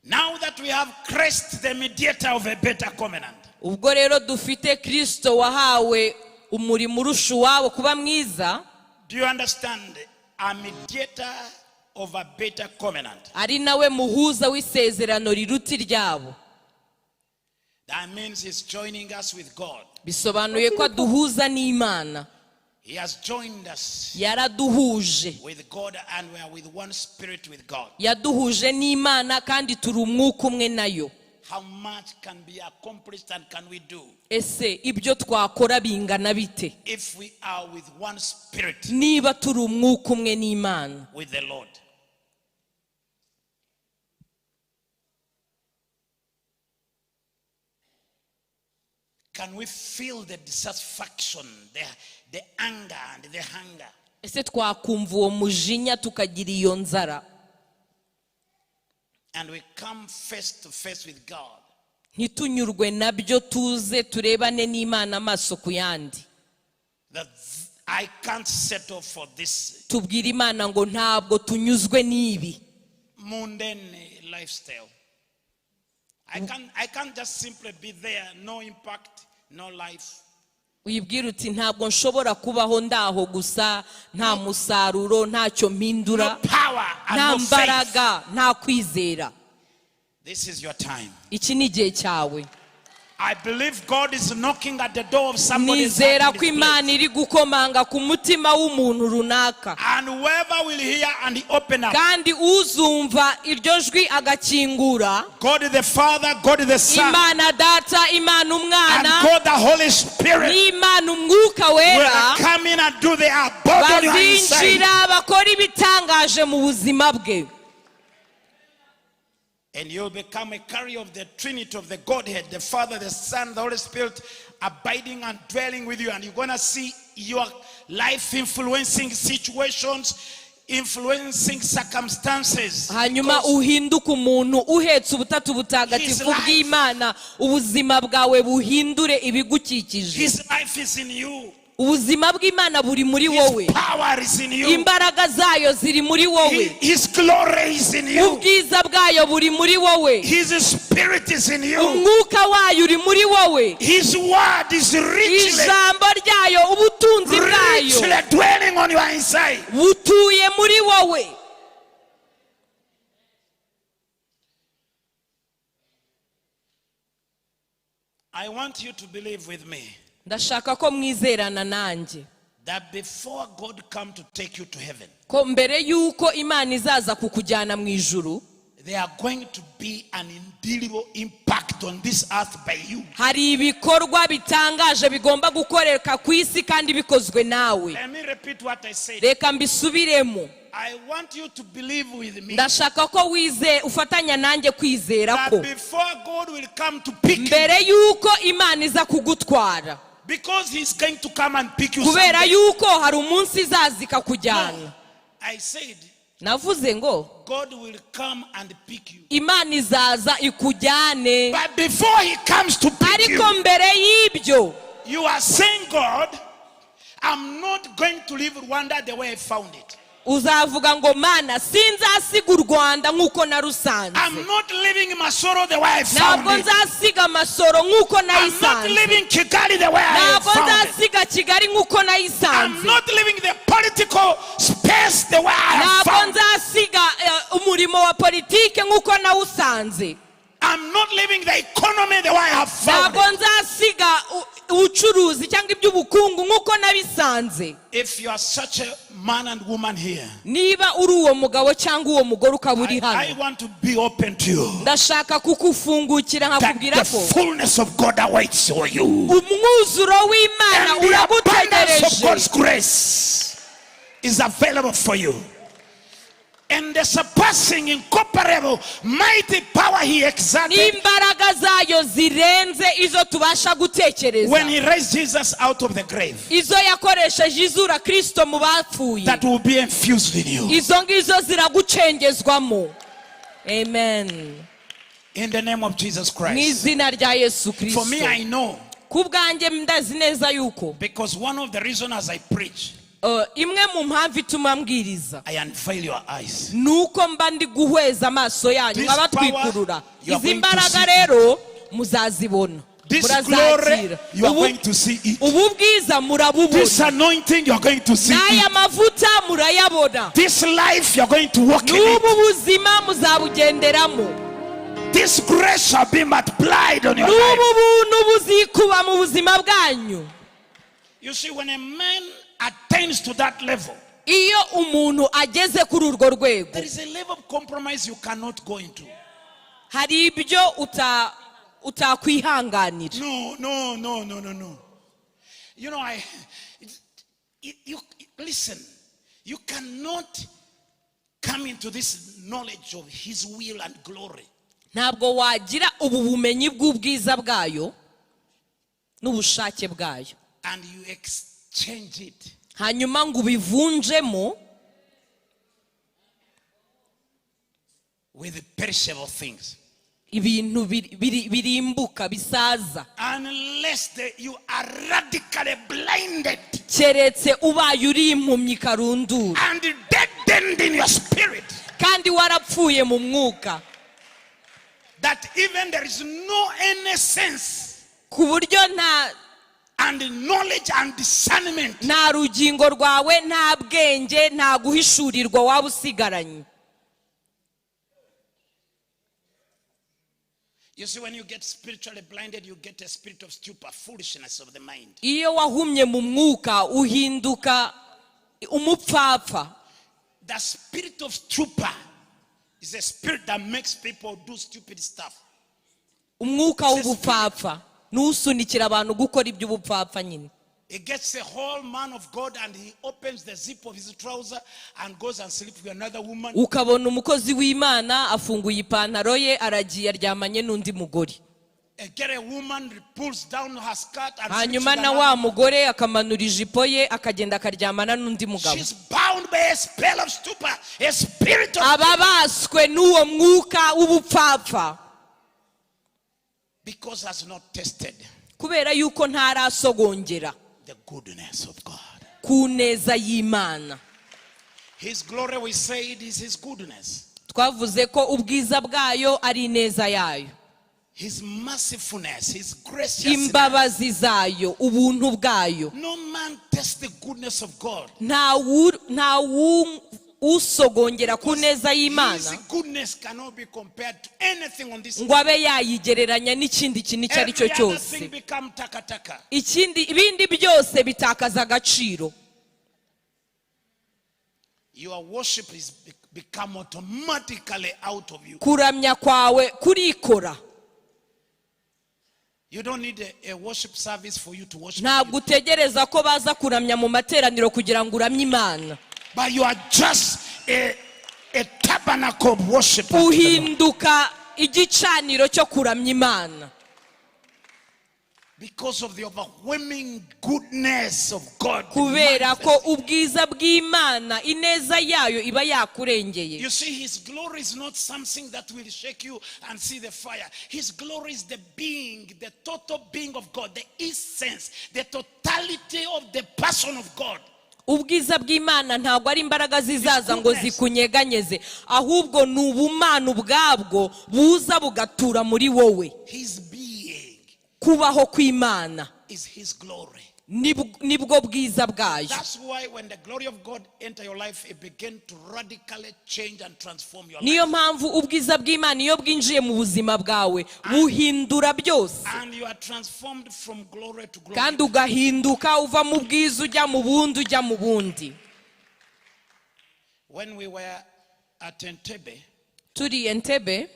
Now that we have Christ, the mediator of a better covenant, Ubwo rero dufite Kristo wahawe umurimo urusha uwabo kuba mwiza, Do you understand? A mediator of a better covenant. Ari nawe muhuza w'isezerano riruta iryabo. That means he's joining us with God. Bisobanuye ko aduhuza n'Imana. He has joined us Yaraduhuje. With God and we are with one spirit with God. Yaduhuje n'Imana kandi turi umwuka umwe nayo. How much can be accomplished and can we do Ese ibyo twakora bingana bite if we are with one spirit niba turi umwuka umwe n'Imana? With the Lord? Can we feel the dissatisfaction, the anger, and the hunger? Ese twakumva uwo mujinya tukagira iyo nzara? And we come face to face with God. Ntitunyurwe nabyo, tuze turebane n'Imana amaso ku yandi. That I can't settle for this Tubwire Imana ngo ntabwo tunyuzwe n'ibi. Mundane lifestyle. I can't just simply be there, no impact, no life. Uyibwire uti ntabwo nshobora kubaho ndaho gusa, nta musaruro, ntacyo mpindura, No power and nta no faith. mbaraga, nta kwizera. This is your time. Iki ni igihe cyawe. I believe God is knocking at the door of somebody's heart Nizera in ko this Imana place. iri gukomanga ku mutima w'umuntu runaka. And whoever will hear and open up, Kandi uzumva iryo jwi agakingura, God the Father, God the Son, Imana Data, Imana and Umwana God the Holy Spirit n'Imana Umwuka Wera will come in and do the abode on your inside. bazinjira bakora ibitangaje mu buzima bwe. And you'll become a carrier of the Trinity of the Godhead, the Father, the Son, the Holy Spirit, abiding and dwelling with you. And you're going to see your life influencing situations, influencing circumstances. Hanyuma Because uhinduke umuntu uhetse ubutatu butagatifu His life. bw'Imana, ubuzima bwawe buhindure ibigukikije. His life is in you. Ubuzima bw'Imana buri muri wowe. His power is in you. Imbaraga zayo ziri muri wowe. His glory is in you. Ubwiza bwayo buri muri wowe. His spirit is in you. Umwuka wayo uri muri wowe. His word is richly, Ijambo ryayo, ubutunzi bwayo richly dwelling on your inside. Butuye muri wowe. I want you to believe with me Ndashaka ko mwizerana nanjye that before God come to take you to heaven, ko mbere y'uko Imana izaza kukujyana mu ijuru, there are going to be an indelible impact on this earth by you. Hari ibikorwa bitangaje bigomba gukoreka ku isi kandi bikozwe nawe. Let me repeat what I said. Reka mbisubiremo. I want you to believe with me Ndashaka ko wize ufatanya nanjye kwizera that ko before God will come to pick you, mbere y'uko Imana iza kugutwara, because He's going to come and pick you kubera someday. y'uko hari umunsi izaza ikakujyana. No, I said Navuze ngo God will come and pick you. Imana izaza ikujyane. But before He comes to pick Ariko you, mbere y'ibyo, you are saying, "God, I'm not going to leave Rwanda the way I found it. Uzavuga ngo Mana, sinzasiga u Rwanda nk'uko narusanze. I'm not leaving Masoro the way I found Ntabwo it. Nzasiga Masoro nk'uko I'm not nayisanze. leaving Kigali the way I Ntabwo found it. nzasiga Kigali nk'uko I'm nayisanze. Not leaving the political space the way I Ntabwo found it. nzasiga eh, umurimo wa politike nk'uko nawusanze. I'm not leaving the economy the way I have found Ntabwo it." nzasiga ubucuruzi cyangwa iby'ubukungu nk'uko nabisanze. If you are such a man and woman here, Niba uri uwo mugabo cyangwa uwo mugore ukaba uri I hano, want to be open to you ndashaka kukufungukira that nkakubwira the ko fullness of God awaits for you. umwuzuro w'Imana And the abundance of uragutegereje. God's grace is available for you. And the surpassing, incomparable, mighty power He exerted N'imbaraga zayo zirenze izo tubasha gutekereza, when He raised Jesus out of the grave, izo yakoresheje izura Kristo mu bapfuye, that will be infused in you. Izo ngizo ziragucengezwamo. Amen. In the name of Jesus Mu Christ. izina rya Yesu For me, I Kristo. Know Ku bwanjye ndazi neza yuko because one of the reasons as I preach, imwe mu mpamvu ituma mbwiriza, I unveil your eyes. ni uko mba ndi guhweza amaso yanyu This nkabatwikurura. Power, you are Izi going to mbaraga see. rero muzazibona. This glory, Murazakira. you are Ubu- going to see it. Ubu bwiza murabubona. This anointing, you are going to see N'aya it. mavuta murayabona. This life, you are going to walk in N'ubu it. buzima muzabugenderamo. This grace shall be multiplied on your N'ubu life. buntu buzikuba mu buzima bwanyu. You see, when a man attains to that level, Iyo umuntu ageze kuri urwo rwego, there is a level of compromise you cannot go into. Hari ibyo uta utakwihanganira. No, no, no, no, no, no. You know, I, it, you listen. You cannot come into this knowledge of His will and glory Ntabwo wagira ubu bumenyi bw'ubwiza bwayo n'ubushake bwayo and you exchange it hanyuma ngo ubivunjemo with perishable things. Ibintu birimbuka bisaza. Unless you are radically blinded Keretse ubaye uri impumyi karundura and deadened in your spirit, kandi warapfuye mu mwuka that even there is no any sense ku buryo nta and knowledge and discernment. Nta rugingo rwawe, nta bwenge, nta guhishurirwa waba usigaranye. You see, when you get spiritually blinded, you get a spirit of stupor, foolishness of the mind. Iyo wahumye mu mwuka uhinduka umupfapfa. The spirit of stupor is a spirit that makes people do stupid stuff. Umwuka w'ubupfapfa n'usunikira abantu gukora iby'ubupfapfa nyine. He gets a whole man of God and he opens the zip of his trouser and goes and sleeps with another woman. Ukabona umukozi w'Imana afunguye ipantaro ye aragiye aryamanye n'undi mugore. And get a woman, pulls down her skirt and sleeps Hanyuma with na wa another. mugore akamanura ijipo ye akagenda akaryamana n'undi mugabo. She's bound by a spell of stupor, a spirit of Aba baswe n'uwo mwuka w'ubupfapfa because has not tasted kubera yuko ntarasogongera the goodness of God. Ku neza y'Imana. His glory, we said, is his goodness, Twavuze ko ubwiza bwayo ari ineza yayo, his mercifulness, his graciousness. Imbabazi zayo, ubuntu bwayo. No man tastes the goodness of God. Nta nta usogongera ku neza y'Imana His goodness cannot be compared to anything on this ngo abe yayigereranya n'ikindi kintu icyo ari cyo Every other cyose. thing become taka taka. Ikindi ibindi byose bitakaza agaciro. Your worship is become automatically out of you. Kuramya kwawe kurikora. You don't need a worship service for you to worship. Ntabwo utegereza ko baza kuramya mu materaniro kugira ngo uramye Imana. But you are just a tabernacle of worship unto the Lord. Uhinduka igicaniro cyo kuramya Imana. Because of the overwhelming goodness of God Kubera ko manifest. Ubwiza bw'Imana, ineza yayo iba yakurengeye. You see, His glory is not something that will shake you and see the fire. His glory is the being, the total being of God, the essence, the totality of the person of God. Ubwiza bw'Imana ntabwo ari imbaraga zizaza ngo zikunyeganyeze, ahubwo ni ubumana ubwabwo buza bugatura muri wowe. His being Kubaho kw'Imana is His glory. Nibwo bwiza bwayo. That's why when the glory of God enter your life, it begin to radically change and transform your life. Niyo mpamvu ubwiza bw'Imana iyo bwinjiye mu buzima bwawe buhindura byose. And you are transformed from glory to glory. Kandi ugahinduka uva mu bwiza ujya mu bundi ujya mu bundi. When we were at Entebbe, Turi Entebe,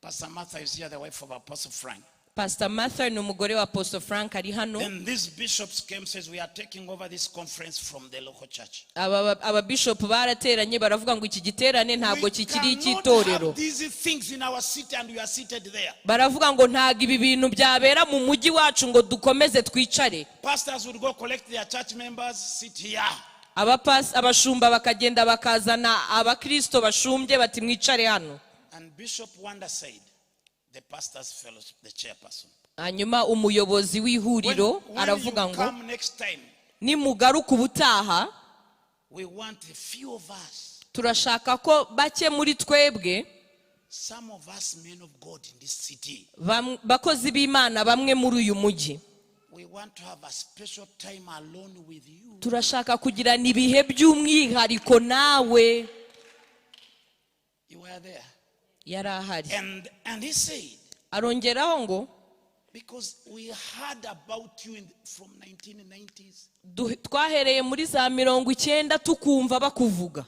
Pastor Martha is here, the wife of Apostle Frank. Pastor Martha ni umugore wa Apostle Frank ari hano. Then these bishops came, says, "We are taking over this conference from the local church." Aba ababishopu barateranye baravuga ngo iki giterane ntabwo We kikiri cannot icy'itorero. have these things in our city and we are seated there. Baravuga ngo ntabwo ibi bintu byabera mu mujyi wacu ngo dukomeze twicare. Pastors would go collect their church members, sit here. Abashumba bakagenda bakazana abakristo bashumbye bati mwicare hano. And Bishop Wanda said, the pastor's fellowship, the chairperson, Hanyuma umuyobozi w'ihuriro When aravuga you ngo come next time, nimugaruka ubutaha, we want a few of us turashaka ko bake muri twebwe Some of us men of God in this city, Bakozi b'Imana bamwe muri uyu mujyi, we want to have a special time alone with you. Turashaka kugirana ibihe by'umwihariko nawe. You were there. Yari ahari. And he said, Arongeraho ngo, because we heard about you from 1990s. Twahereye muri za 90 tukumva bakuvuga.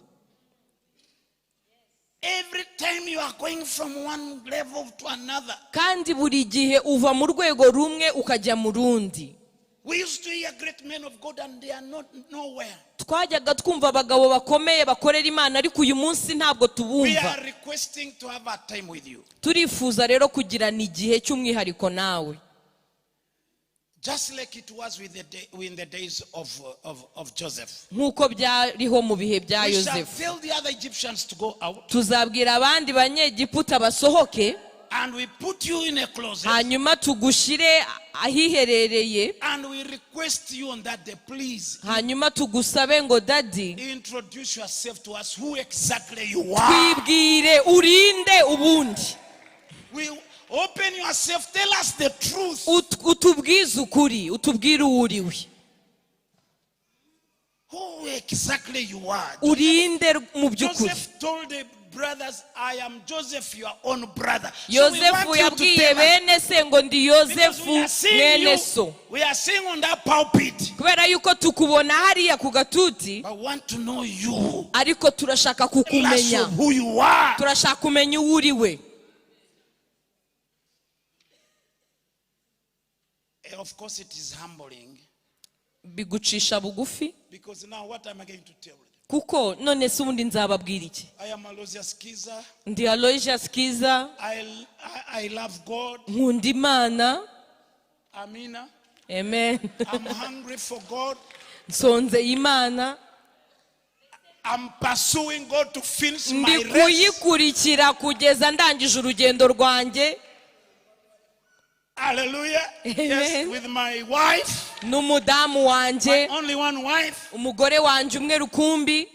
Every time you are going from one level to another. Kandi buri gihe uva mu rwego rumwe ukajya mu rundi. We used to hear great men of God and they are not nowhere. Twajyaga twumva abagabo bakomeye bakorera Imana, ariko uyu munsi ntabwo We tubumva. are requesting to have a time with you. Turifuza rero kugirana igihe cy'umwihariko nawe. Just like it was in the days of Joseph. Nk'uko byariho mu bihe bya We shall Yosefu. tell the other Egyptians to go out Tuzabwira abandi Banyegiputa basohoke, and we put you in a closet hanyuma tugushyire ahiherereye, and we request you on that day, please hanyuma tugusabe ngo, "Daddy, introduce yourself to us, who exactly you are. twibwire, urinde ubundi." We open yourself, tell us the truth. Utubwize ukuri, utubwire uwo uriwe. Who exactly you are. Urinde mu by'ukuri. Joseph told the brothers, "I am Joseph, your own brother." So we Yozefu want you to yabwiye tell us, bene se ngo, "Ndi because Yozefu we are seeing mwene you, so." we are seeing on that pulpit. Kubera yuko tukubona hariya ku gatuti, But want to know you. ariko turashaka Tell us kukumenya. of who you are. Turashaka kumenya uwo uriwe. Of course, it is humbling Bigucisha bugufi, because now what am I going to tell them? Kuko none se ubundi nzababwira iki? I am Aloysius Kiza. Ndi Aloysius Kiza. I love God. Nkunda Imana. Amina. Amen. I'm hungry for God. Nsonzeye Imana. I'm pursuing God to finish Ndi my race. kuyikurikira kugeza ndangije urugendo rwanjye. Hallelujah. Yes, Amen. with my wife, N'umudamu wanjye, my only one wife. Umugore wanjye umwe rukumbi.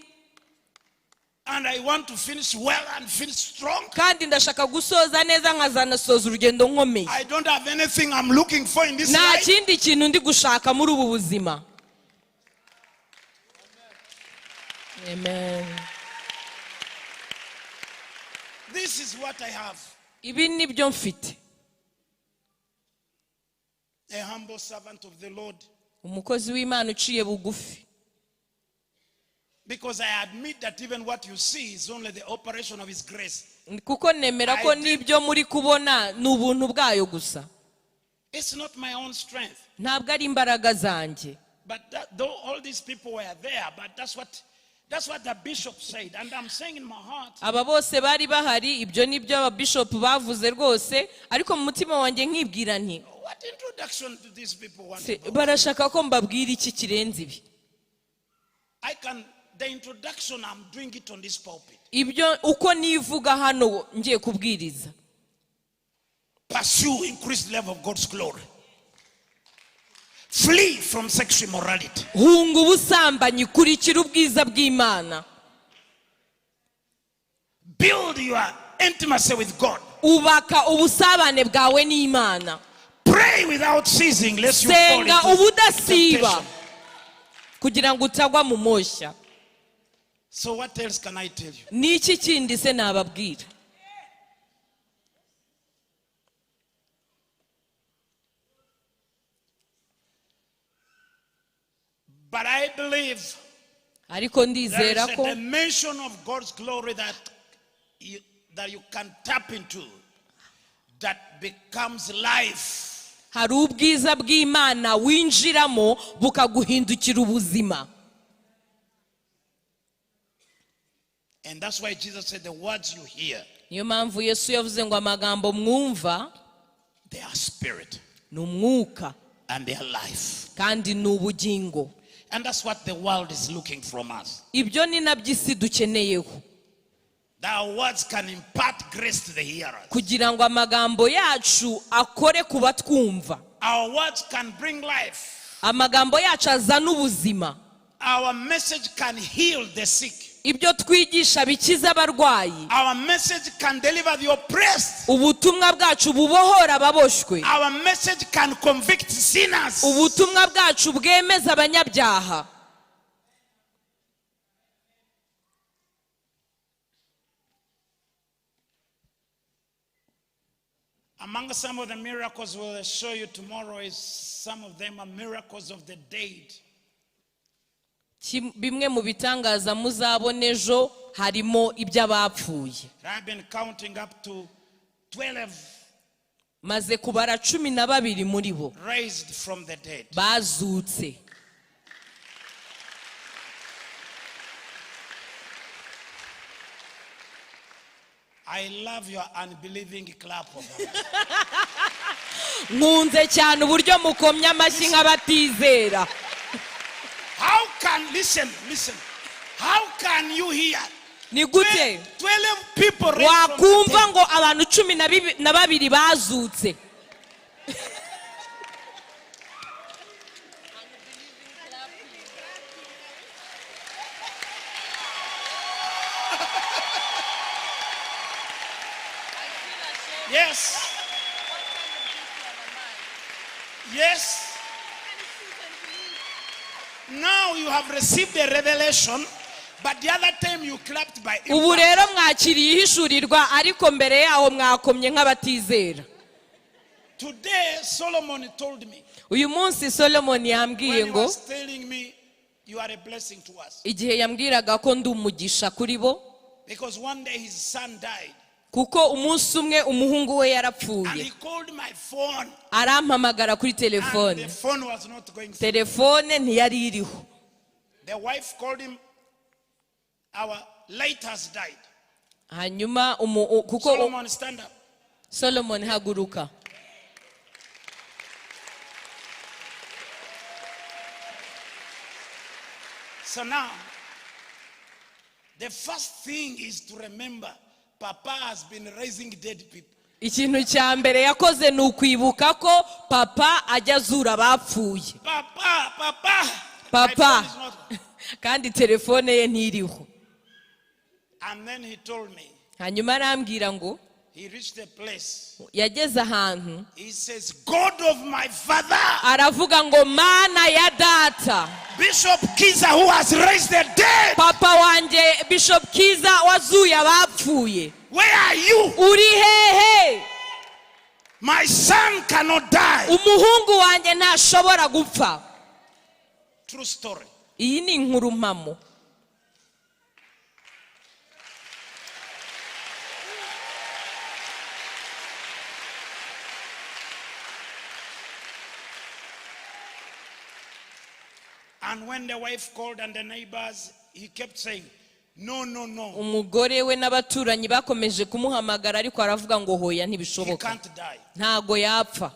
And I want to finish well and finish strong. Kandi ndashaka gusoza neza nkazanasoza urugendo nkomeye. I don't have anything I'm looking for in this Nta life. kindi kintu ndi gushaka muri ubu buzima. Amen. This is what I have. Ibi ni byo mfite. A humble servant of the Lord. Umukozi w'Imana uciye bugufi. Because I admit that even what you see is only the operation of His grace. Kuko nemera ko n'ibyo muri kubona ni ubuntu bwayo gusa. It's not my own strength. Ntabwo ari imbaraga zanjye. But that, though all these people were there, but that's what the bishop said. And I'm saying in my heart, Aba bose bari bahari, ibyo ni byo ababishopu bavuze rwose, ariko mu mutima wanjye nkibwira nti, what introduction do these people want "Se, to go? barashaka ko mbabwira iki kirenze ibi?" The introduction, I'm doing it on this pulpit. Ibyo uko nivuga hano ngiye kubwiriza. Pursue increased level of God's glory. Flee from sexual immorality. Hunga ubusambanyi, kurikira ubwiza bw'Imana. Build your intimacy with God. Ubaka ubusabane bwawe n'Imana. Pray without ceasing, lest you fall Senga into ubudasiba temptation. Kugira ngo utagwa mu moshya. So what else can I tell you? Ni iki kindi se nababwira? But I believe Ariko there is ndizera a ko dimension of God's glory that you can tap into that becomes life. Hari ubwiza bw'Imana winjiramo bukaguhindukira ubuzima. And that's why Jesus said, "The words you hear, Niyo mpamvu Yesu yavuze ngo, "Amagambo mwumva they are spirit ni umwuka and they are life." kandi ni ubugingo." And that's what the world is looking from us. Ibyo ni nabyo isi dukeneyeho. That our words can impart grace to the hearers. Kugira ngo amagambo yacu akore ku batwumva. Our words can bring life. Amagambo yacu azana ubuzima. Our message can heal the sick. Ibyo twigisha bikiza abarwayi. Our message can deliver the oppressed. Ubutumwa bwacu bubohora ababoshywe. Our message can convict sinners. Ubutumwa bwacu bwemeza abanyabyaha. Among some of the miracles we'll show you tomorrow is some of them are miracles of the dead. Bimwe mu bitangaza muzabona ejo harimo iby'abapfuye. I've been counting up to 12 Maze kubara 12 muri bo raised from the dead. bazutse. I love your unbelieving clap of hands. Nkunze cyane uburyo mukomye amashyi nk'abatizera. How can, listen, listen. How can you hear Ni gute 12 people raised from the wakumva dead? ngo abantu 12 bazutse? Yes. Yes. Now you have received a revelation, but the other time you clapped by Ubu impulse. rero mwakiriye ihishurirwa, ariko mbere yaho mwakomye nk'abatizera. Today, Solomon told me, Uyu munsi Solomon yambwiye when he ngo was telling me, you are a blessing to us. Igihe yambwiraga ko ndi umugisha kuri bo. Because one day his son died. Kuko umunsi umwe umuhungu we And yarapfuye. he called my phone. Arampamagara kuri And telefone. the phone was not going through. Telefone ntiyari iriho. The wife called him, our light has died. Hanyuma kuko Solomon, stand up. Solomon, haguruka. So now, the first thing is to remember Papa has been raising dead people. Ikintu cya mbere yakoze ni ukwibuka ko papa ajya azura abapfuye. Papa, Papa. My Papa. phone is not. Kandi telefone ye ntiriho. And then he told me, Hanyuma arambwira ngo he reached a place. yageze ahantu. He says, God of my father, Aravuga ngo Mana ya data, Bishop Kiza, who has raised the dead, papa wanjye Bishop Kiza wazuye abapfuye, where are you? uri hehe? My son cannot die. Umuhungu wanjye ntashobora gupfa. True story. Iyi ni inkuru mpamo. And when the wife called and the neighbors, he kept saying, No, no, no. Umugore we n'abaturanyi bakomeje kumuhamagara, ariko aravuga ngo hoya, He ntibishoboka. can't die. Ntago yapfa.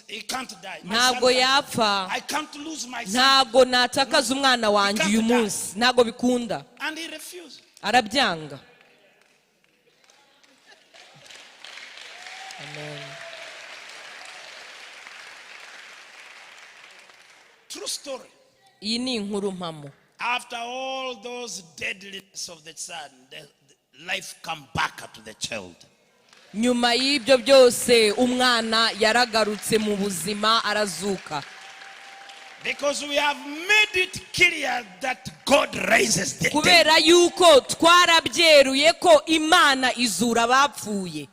He can't die. My son Ntabwo can't yapfa. die. I can't lose my son. Ntabwo natakaza umwana wanjye uyu munsi, ntabwo bikunda. And he refused. Arabyanga. Amen. True story. Iyi ni inkuru mpamo. After all those deadliness of the son, the life come back to the child. Nyuma y'ibyo byose umwana yaragarutse mu buzima, arazuka. Because we have made it clear that God raises the dead. Kubera yuko twarabyeruye ko Imana izura abapfuye.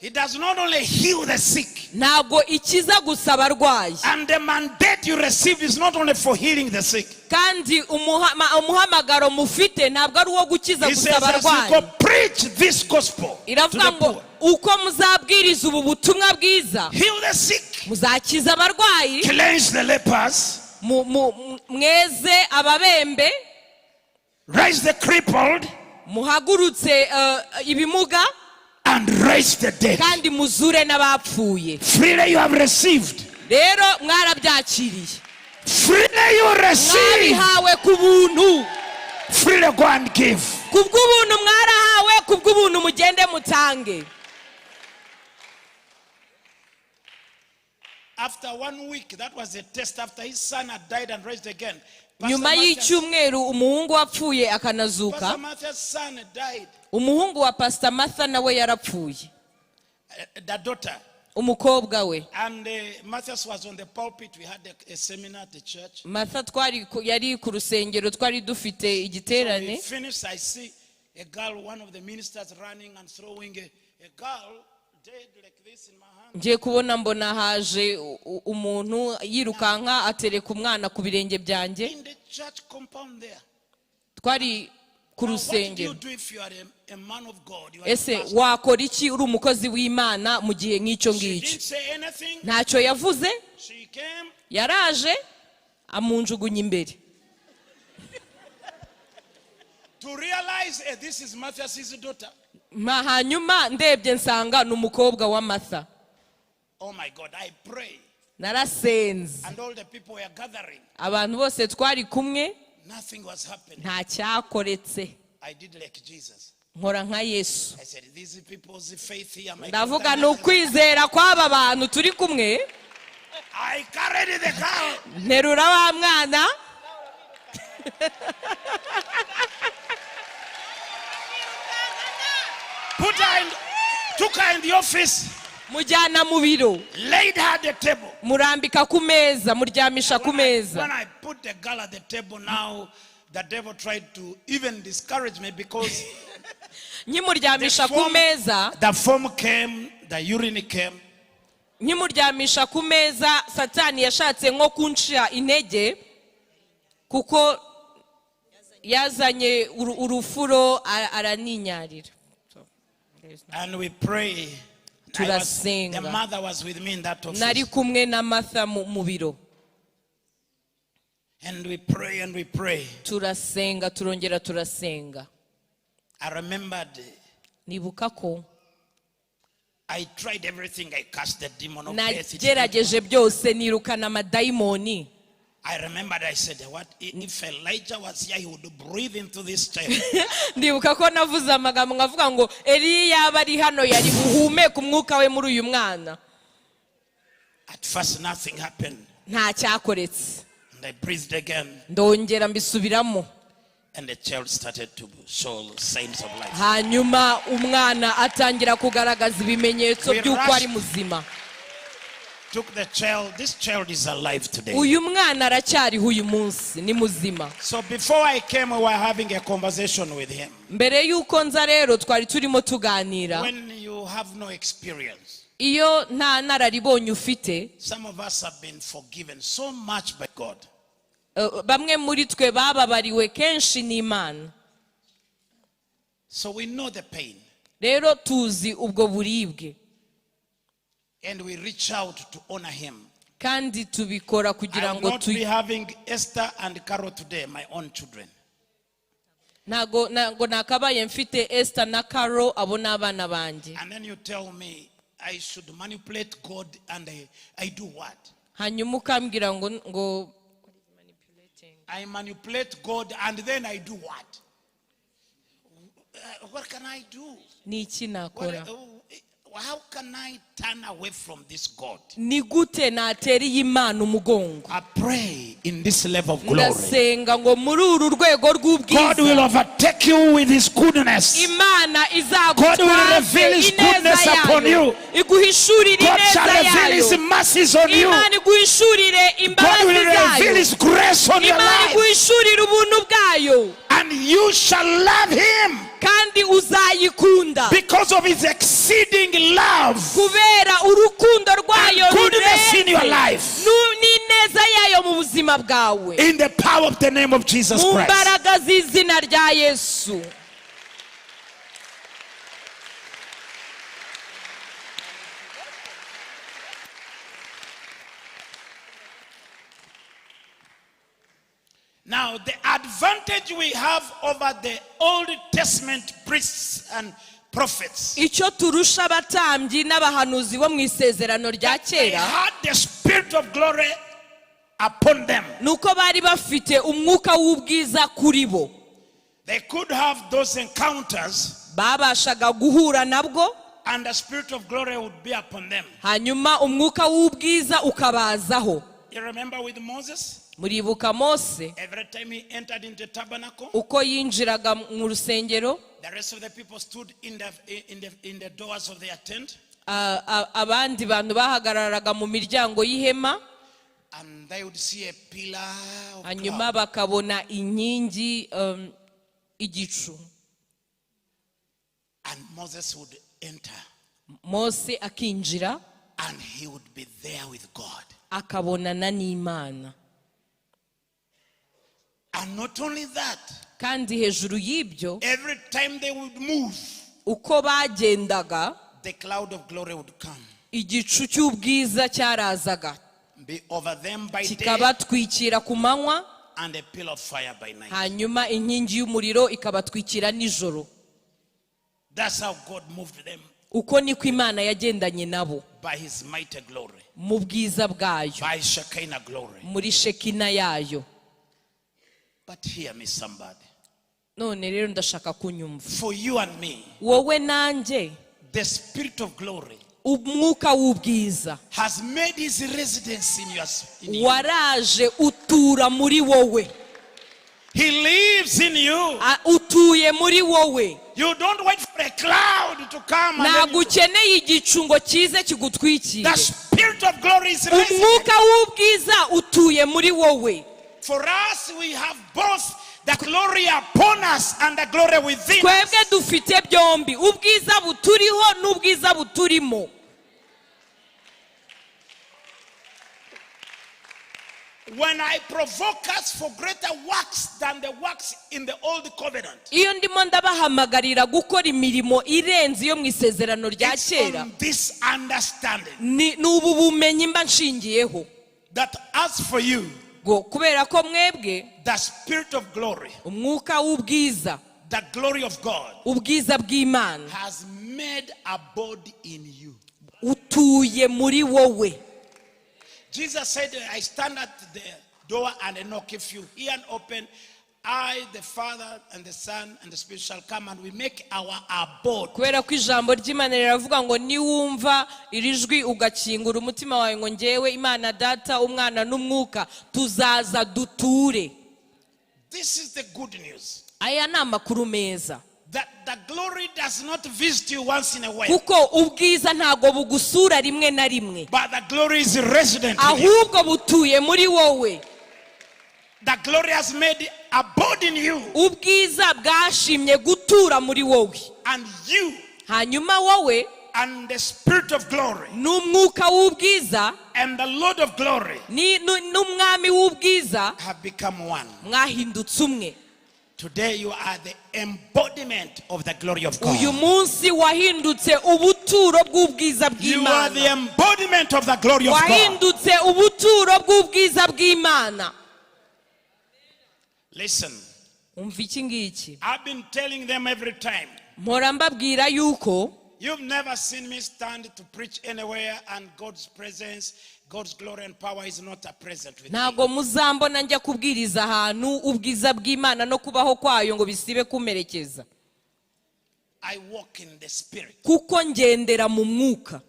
He does not only heal the sick, Ntabwo ikiza gusa abarwayi. and the mandate you receive is not only for healing the sick. Kandi umuhamagaro mufite ntabwo ari uwo gukiza He gusa says, as you abarwayi. go preach this gospel to Iravuga the ngo poor, uko muzabwiriza ubu butumwa bwiza, heal the sick, muzakiza abarwayi, cleanse the lepers, mweze ababembe, raise the crippled, muhagurutse ibimuga, and raise the dead. kandi muzure n'abapfuye. Freely you have received. Rero mwarabyakiriye. Freely you receive. Mwabihawe ku buntu. Freely go and give. Ku bw'ubuntu mwarahawe, ku bw'ubuntu mugende mutange. After one week, that was a test. After his son had died and raised again. Pastor Nyuma y'icyumweru umuhungu wapfuye akanazuka, Pastor Mathias' son died. Umuhungu wa Pastor Martha nawe yarapfuye. The daughter. Umukobwa we. And Matthias was on the pulpit. We had a seminar at the church. Martha twari ku- yari ku rusengero twari dufite So we igiterane. finished. I see a girl, one of the ministers, running and throwing a girl dead like this in my hand. Ngiye kubona mbona haje u- umuntu yirukanka atereka umwana ku birenge byanjye. In the church compound there. Twari ku Now, what do you rusengero. do if you are a man of God? You are a Ese pastor. wakora iki uri umukozi w'Imana mu gihe nk'icyo She ngicyo? didn't say anything. Ntacyo yavuze. She came. Yaraje amunjugunya imbere. To realize this is Matthias' daughter. Ma hanyuma ndebye nsanga ni umukobwa wa Martha. Oh my God, I pray. Narasenze. And all the people were gathering. Abantu bose twari kumwe. Nothing was happening. Nta cyakoretse. I did like Jesus. Nkora nka Yesu. I said, these people's faith here. My Ndavuga ni goodness. Ukwizera kw'aba bantu turi kumwe. I carried the girl. Nterura wa mwana. Took her in the office, Mujyana mu biro. Laid her at the table. Murambika ku meza, muryamisha ku When I, meza. when I put the girl at the table now, the devil tried to even discourage me because Nkimuryamisha ku meza, the form came, the urine came. Nkimuryamisha ku meza Satani yashatse nko kunca intege kuko yazanye uru- urufuro a- araninyarira. And we pray. Turasenga. The mother was with me in that office. Nari kumwe na Martha mu mu biro. And we pray and we pray. Turasenga turongera turasenga. I remembered Nibuka ko I tried everything. I cast the demon of death. nagerageje byose nirukana amadayimoni. I remembered I said, "What if Elijah was here, he would breathe into this child." Ndibuka ko navuze amagambo nkavuga ngo Eliya yaba ari hano yari buhumeke umwuka we muri uyu mwana. At first, nothing happened. Nta cyakoretse. And I breathed again, Ndongera mbisubiramo. And the child started to show signs of life. Hanyuma umwana atangira kugaragaza ibimenyetso We by'uko ari rushed. muzima. Took the child. This child is alive today. Uyu mwana aracyariho uyu munsi ni muzima. So before I came, we were having a conversation with him. Mbere y'uko nza rero twari turimo tuganira. When you have no experience, Iyo nta nararibonye ufite, some of us have been forgiven so much by God. Eh, bamwe muri twe bababariwe kenshi n'Imana. So we know the pain. Rero tuzi ubwo buribwe. And we reach out to honor him. Kandi tubikora I kugira will ngo not tu be having Esther and Carol today, my own children. Ntago ntago nakabaye mfite Esther na Caro abo ni abana banjye. And then you tell me I should manipulate God and I do what? Hanyuma ukambwira ngo ngo I manipulate God and then I do what? What can I do? Ni iki nakora? How can I turn away from this God? Ni gute natera iyi Mana umugongo? I pray in this level of glory. Ndasenga ngo muri uru rwego God will rw'ubwiza overtake you with his goodness. Imana God will reveal izagutwaze his ineza goodness upon yayo, you. iguhishurire God ineza shall reveal his yayo. mercies on you. Imana iguhishurire God imbabazi will reveal zayo. his grace on your Imana life. iguhishurire ubuntu bwayo. And you shall love him Kandi uzayikunda because of his exceeding love kubera urukundo rwayo and goodness in your rurenze life. nu- n'ineza yayo mu buzima bwawe. In the power of the name of Jesus Mu Christ. mbaraga z'izina rya Yesu. Now, the advantage we have over the Old Testament priests and prophets, Icyo turusha abatambyi n'abahanuzi bo mu isezerano rya they kera had the spirit of glory upon them. ni uko bari bafite umwuka w'ubwiza kuri bo. They could have those encounters Babashaga guhura nabwo. And the Spirit of glory would be upon them. Hanyuma umwuka w'ubwiza ukabazaho. You remember with Moses? Muribuka Mose? Every time he entered into the tabernacle, Uko yinjiraga mu rusengero, the rest of the people stood in the doors of their tent. Abandi bantu bahagararaga mu miryango y'ihema. And they would see a pillar of Hanyuma cloud. Bakabona inkingi igicu. And Moses would enter Mose akinjira and he would be there with God. Akabonana n'Imana. And not only that, Kandi hejuru y'ibyo, every time they would move, uko bagendaga, the cloud of glory would come, igicu cy'ubwiza cyarazaga, be over them by day kikabatwikira ku manywa, and a pillar of fire by night. Hanyuma inkingi y'umuriro ikabatwikira nijoro. That's how God moved them Uko niko Imana yagendanye nabo by his mighty glory, mu bwiza bwayo, by his Shekinah glory. Muri Shekina yayo. But hear me, somebody. None rero ndashaka kunyumva. For you and me, Wowe nanjye, the Spirit of glory umwuka w'ubwiza has made his residence in you. Waraje utura muri wowe. He lives in you. Utuye muri wowe. You don't wait for a cloud to come. And then Ntabwo ukeneye igicu ngo kize kigutwikire. The Spirit of glory is resident. Umwuka w'ubwiza utuye muri wowe. For us, we have both the glory upon us and the glory within Twebwe us. Dufite byombi, ubwiza buturiho n'ubwiza buturimo. When I provoke us for greater works than the works in the old covenant, Iyo ndimo ndabahamagarira gukora imirimo irenze iyo mu isezerano rya it's kera, on this understanding ni ubu bumenyi mba nshingiyeho that as for you, ngo kubera ko mwebwe, the Spirit of glory, umwuka w'ubwiza, the glory of God, ubwiza bw'Imana, has made abode in you. Utuye muri wowe. Jesus said, "I stand at the door and I knock. If you hear and open, I, the Father, and the Son, and the Spirit shall come and we make our abode." Kubera ko ijambo ry'Imana riravuga ngo niwumva iri jwi ugakingura umutima wawe, ngo ngewe Imana Data, Umwana n'Umwuka tuzaza duture. This is the good news. Aya ni amakuru meza. That the glory does not visit you once in a while, Kuko ubwiza ntabwo bugusura rimwe na rimwe, but the glory is resident in you. Ahubwo butuye muri wowe. The glory has made abode in you, Ubwiza bwashimye gutura muri wowe, and you hanyuma wowe and the Spirit of glory n'umwuka w'ubwiza and the Lord of glory n'Umwami w'ubwiza have become one. Mwahindutse umwe. Today you are the embodiment of the glory of Uyu God. Munsi wahindutse ubuturo bw'ubwiza You are the bw'Imana. Embodiment of the glory of God. Wahindutse ubuturo bw'ubwiza bw'Imana. Listen, Umva iki ngiki. I've been telling them every time. Mpora mbabwira yuko You've never seen me stand to preach anywhere and God's presence, God's glory and power is not a present with me. Ntabwo muzambona njya kubwiriza ahantu ubwiza bw'Imana no kubaho kwayo ngo bisibe kumerekeza. I walk in the Spirit. Kuko ngendera mu mwuka.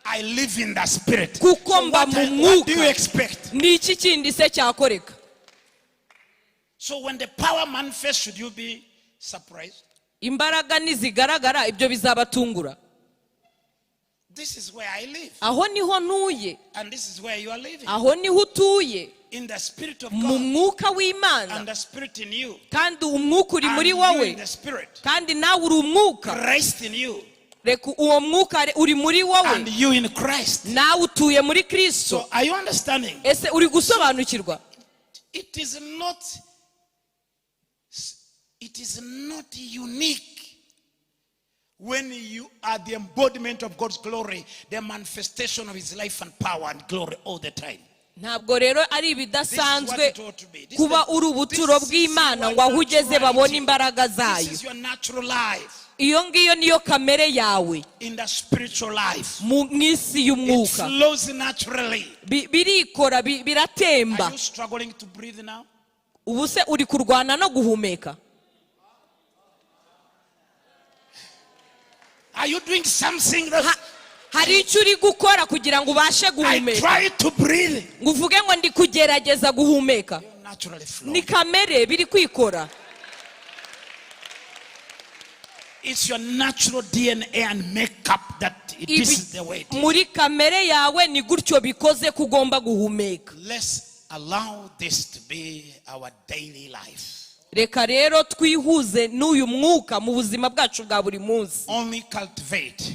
I live in the Spirit. Kuko So mba mu what do you mwuka. Expect? Ni iki kindi se cyakoreka? So when the power manifests, should you be surprised? Imbaraga nizigaragara, ibyo bizabatungura? This is where I live. Aho niho ntuye. And this is where you are living. Aho niho utuye. In the Spirit of Mu God. mwuka w'Imana. And the Spirit in you. Kandi umwuka uri And muri you wowe. in the Spirit. Kandi nawe uri umwuka. Christ in you. Reka uwo mwuka uri muri wowe. And you in Christ. Nawe utuye muri Kristo. So are you understanding? Ese uri gusobanukirwa? It is not unique when you are the embodiment of God's glory, the manifestation of his life and power and glory all the time. Ntabwo rero ari ibidasanzwe kuba uri ubuturo bw'Imana ngo aho ugeze babone imbaraga zayo. This is your natural life Iyo ngiyo niyo kamere yawe in the spiritual life. mu isi It y'umwuka. Flows naturally. Birikora, biratemba. Are you struggling to breathe now? Ubu se uri kurwana no guhumeka? Are you doing something that Hari icyo uri gukora kugira ngo ubashe I guhumeka? try to breathe? Ngo uvuge ngo ndi kugerageza guhumeka. You naturally flow. Ni kamere biri kwikora. It's your natural DNA and makeup that this is the way it is. Muri kamere yawe ni gutyo bikoze ko ugomba guhumeka. Let's allow this to be our daily life. Reka rero twihuze n'uyu mwuka mu buzima bwacu bwa buri munsi. Only cultivate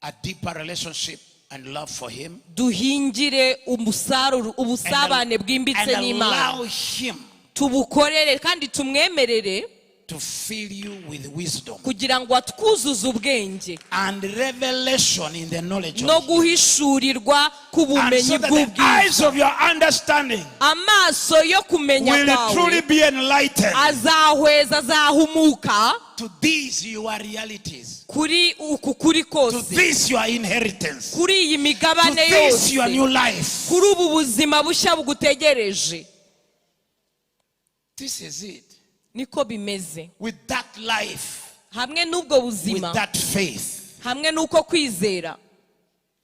a deeper relationship and love for Him Duhingire umusaruro ubusabane and bwimbitse n'Imana. allow Him Tubukorere kandi tumwemerere to fill you with wisdom kugira ngo atwuzuze ubwenge and revelation in the knowledge no of Him. guhishurirwa And k'ubumenyi so that the bw'ubwiza. eyes of your understanding Amaso yo kumenya will kwawe truly be enlightened azahweza azahumuka to these your realities, kuri uku kuri to kose, this your inheritance, kuri iyi to migabane this your yose, new life. kuri ubu buzima bushya bugutegereje. This is it. Niko bimeze. With that life, Hamwe n'ubwo with buzima, that faith, hamwe n'uko kwizera,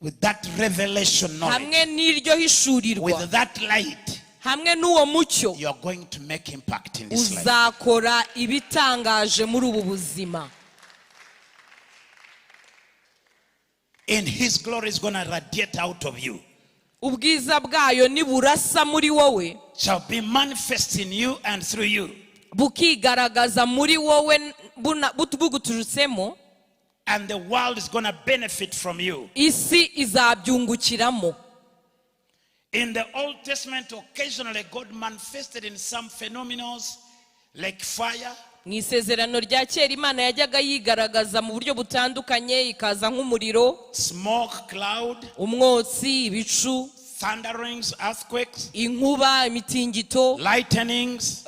with that revelation knowledge, hamwe n'iryo hishurirwa, with that light, hamwe n'uwo mucyo, you are going to make impact in this life. Uzakora ibitangaje muri ubu buzima. And His glory is going to radiate out of you, Ubwiza bwayo niburasa muri wowe, shall be manifest in you and through you. Bukigaragaza muri wowe buguturutsemo. And the world is going to benefit from you. Isi izabyungukiramo. In the Old Testament, occasionally God manifested in some phenomena like fire, Mu isezerano rya kera Imana yajyaga yigaragaza mu buryo butandukanye ikaza nk'umuriro, smoke, cloud, umwotsi, ibicu, thunderings, earthquakes, inkuba, imitingito, lightnings.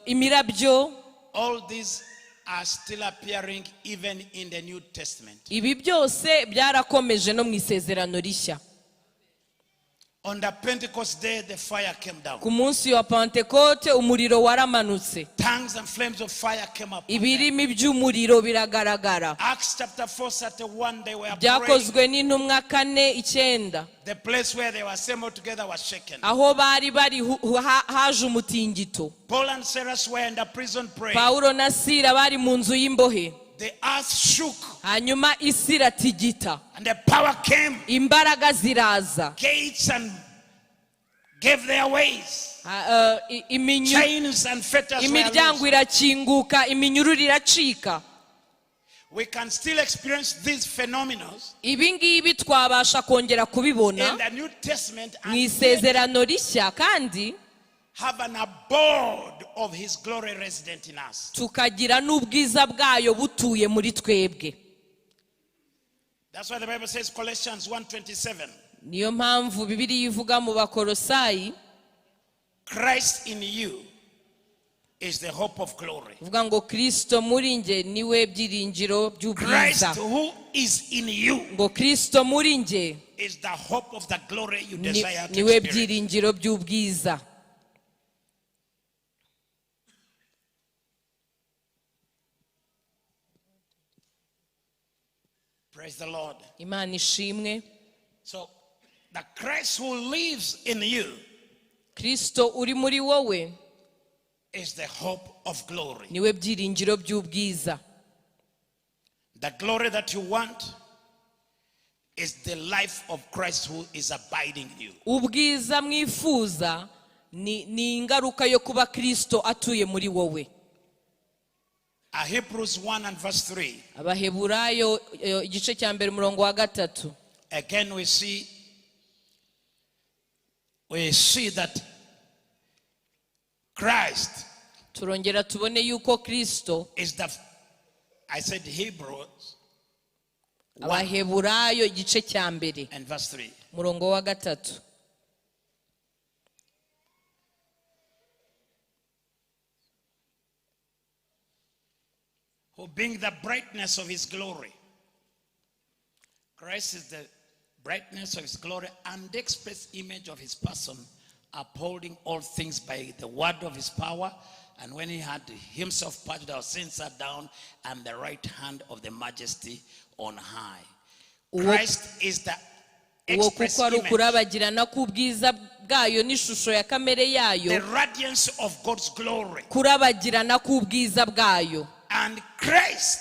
Imirabyo. All these are still appearing even in the New Testament. Ibi byose byarakomeje no mu isezerano rishya. On the Pentecost day, the fire came down. Ku munsi wa Pantekote umuriro waramanutse. Tongues and flames of fire came up. Ibirimi by'umuriro biragaragara. Acts chapter 4, 31, they were praying. Byakozwe n'Intumwa 4:9. The place where they were assembled together was shaken. Aho bari bari haje umutingito. Paul and Silas were in the prison praying. Pawulo na Sira bari mu nzu y'imbohe. The earth shook Hanyuma isi iratigita. And the power came. Imbaraga ziraza. Gates and gave their ways. Chains and fetters were Imiryango loosed. irakinguka, iminyururu iracika. We can still experience these phenomena Ibi ngibi twabasha kongera kubibona in the New Testament mu and yet isezerano rishya kandi have an abode of His glory resident in us. Tukagira n'ubwiza bwayo butuye muri twebwe. That's why the Bible says, Colossians 1:27, Niyo mpamvu Bibiliya ivuga mu Bakorosayi, Christ in you is the hope of glory. ivuga ngo Kristo muri nge niwe byiringiro by'ubwiza. Christ who is in you Ngo Kristo muri nge is the hope of the glory you desire to niwe experience. byiringiro by'ubwiza. Praise the Lord. Imana ishimwe. So the Christ who lives in you Kristo uri muri wowe is the hope of glory. niwe byiringiro by'ubwiza. The glory that you want is the life of Christ who is abiding in you. Ubwiza mwifuza ni ingaruka yo kuba Kristo atuye muri wowe. Hebrews 1 and verse 3. Abaheburayo igice cya mbere umurongo wa gatatu. Again, we see that Christ Turongera tubone yuko Kristo is the, I said Hebrews 1 Abaheburayo igice cya mbere and verse 3. umurongo wa gatatu. Who being the brightness of his glory. Christ is the brightness of his glory and the express image of his person, upholding all things by the word of his power, And when he had himself purged our sins, sat down at the right hand of the majesty on high. Christ is the Uwo express kuko ari image, ukurabagirana k'ubwiza bwayo n'ishusho ya kamere yayo, the radiance of God's glory. Kurabagirana k'ubwiza bwayo. And Christ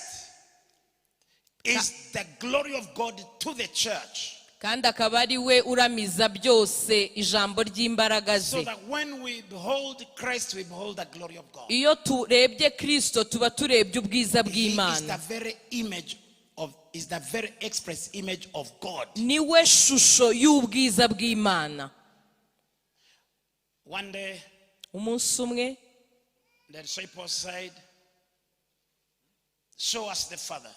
is the glory of God to the church. Kandi akaba ari we uramiza byose ijambo ry'imbaraga So ze. that when we behold Christ, we behold the glory of God. Iyo turebye Kirisito tuba turebye ubwiza He is the bw'Imana. very image of, is the very express image of God. Niwe shusho y'ubwiza bw'Imana. One day, Umunsi umwe, the disciples said, "Show us the Father."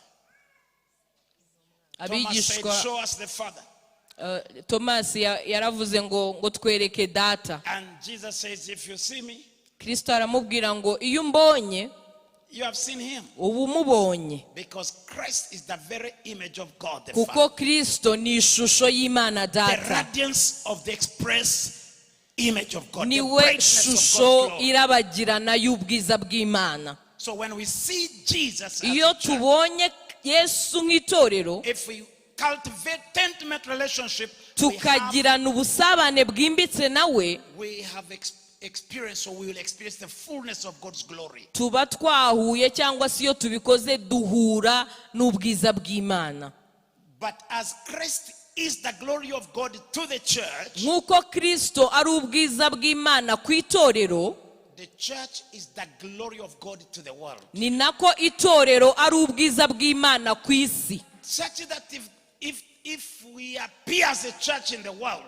Thomas said, abigishwa "Show us the Father." Tomasi yaravuze ngo twereke Data. And Jesus says, "If you see me, Kirisito aramubwira ngo iyo umbonye you have seen him." uba umubonye. Because Christ is the very image of God the Kuko Father. Kirisito ni ishusho y'Imana The Data. radiance of the express image of God. The Niwe brightness of shusho God's glory. irabagirana y'ubwiza bw'Imana. So when we see Jesus as Iyo a church, tubonye Yesu nk'itorero, if we cultivate intimate relationship, tukagirana ubusabane bwimbitse nawe, we have experienced or we will experience the fullness of God's glory. Tuba twahuye cyangwa se iyo tubikoze duhura n'ubwiza bw'Imana. But as Christ is the glory of God to the church, Nk'uko Kirisito ari ubwiza bw'Imana ku itorero, the church is the glory of God to the world. Ni nako itorero ari ubwiza bw'Imana ku isi. Such that if we appear as a church in the world,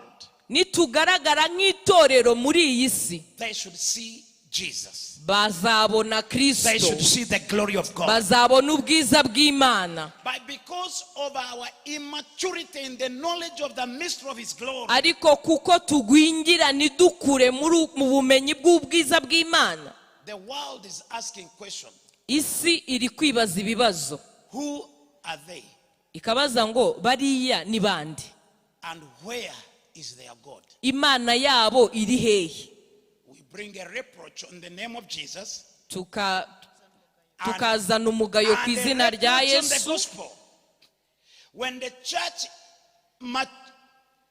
Nitugaragara nk'itorero muri iyi si, they should see Jesus. Bazabona They Kirisito, should see the glory of God. bazabona ubwiza bw'Imana. But because of our immaturity in the knowledge of the mystery of His glory, Ariko kuko tugwingira ntidukure mu bumenyi bw'ubwiza bw'Imana, the world is asking questions. Isi iri kwibaza ibibazo. Who are they? Ikabaza ngo bariya ni bande? And where is their God? Imana yabo iri hehe? We bring a reproach on the name of Jesus. Tukazana umugayo ku And a izina rya reproach on the Yesu. Gospel. When the church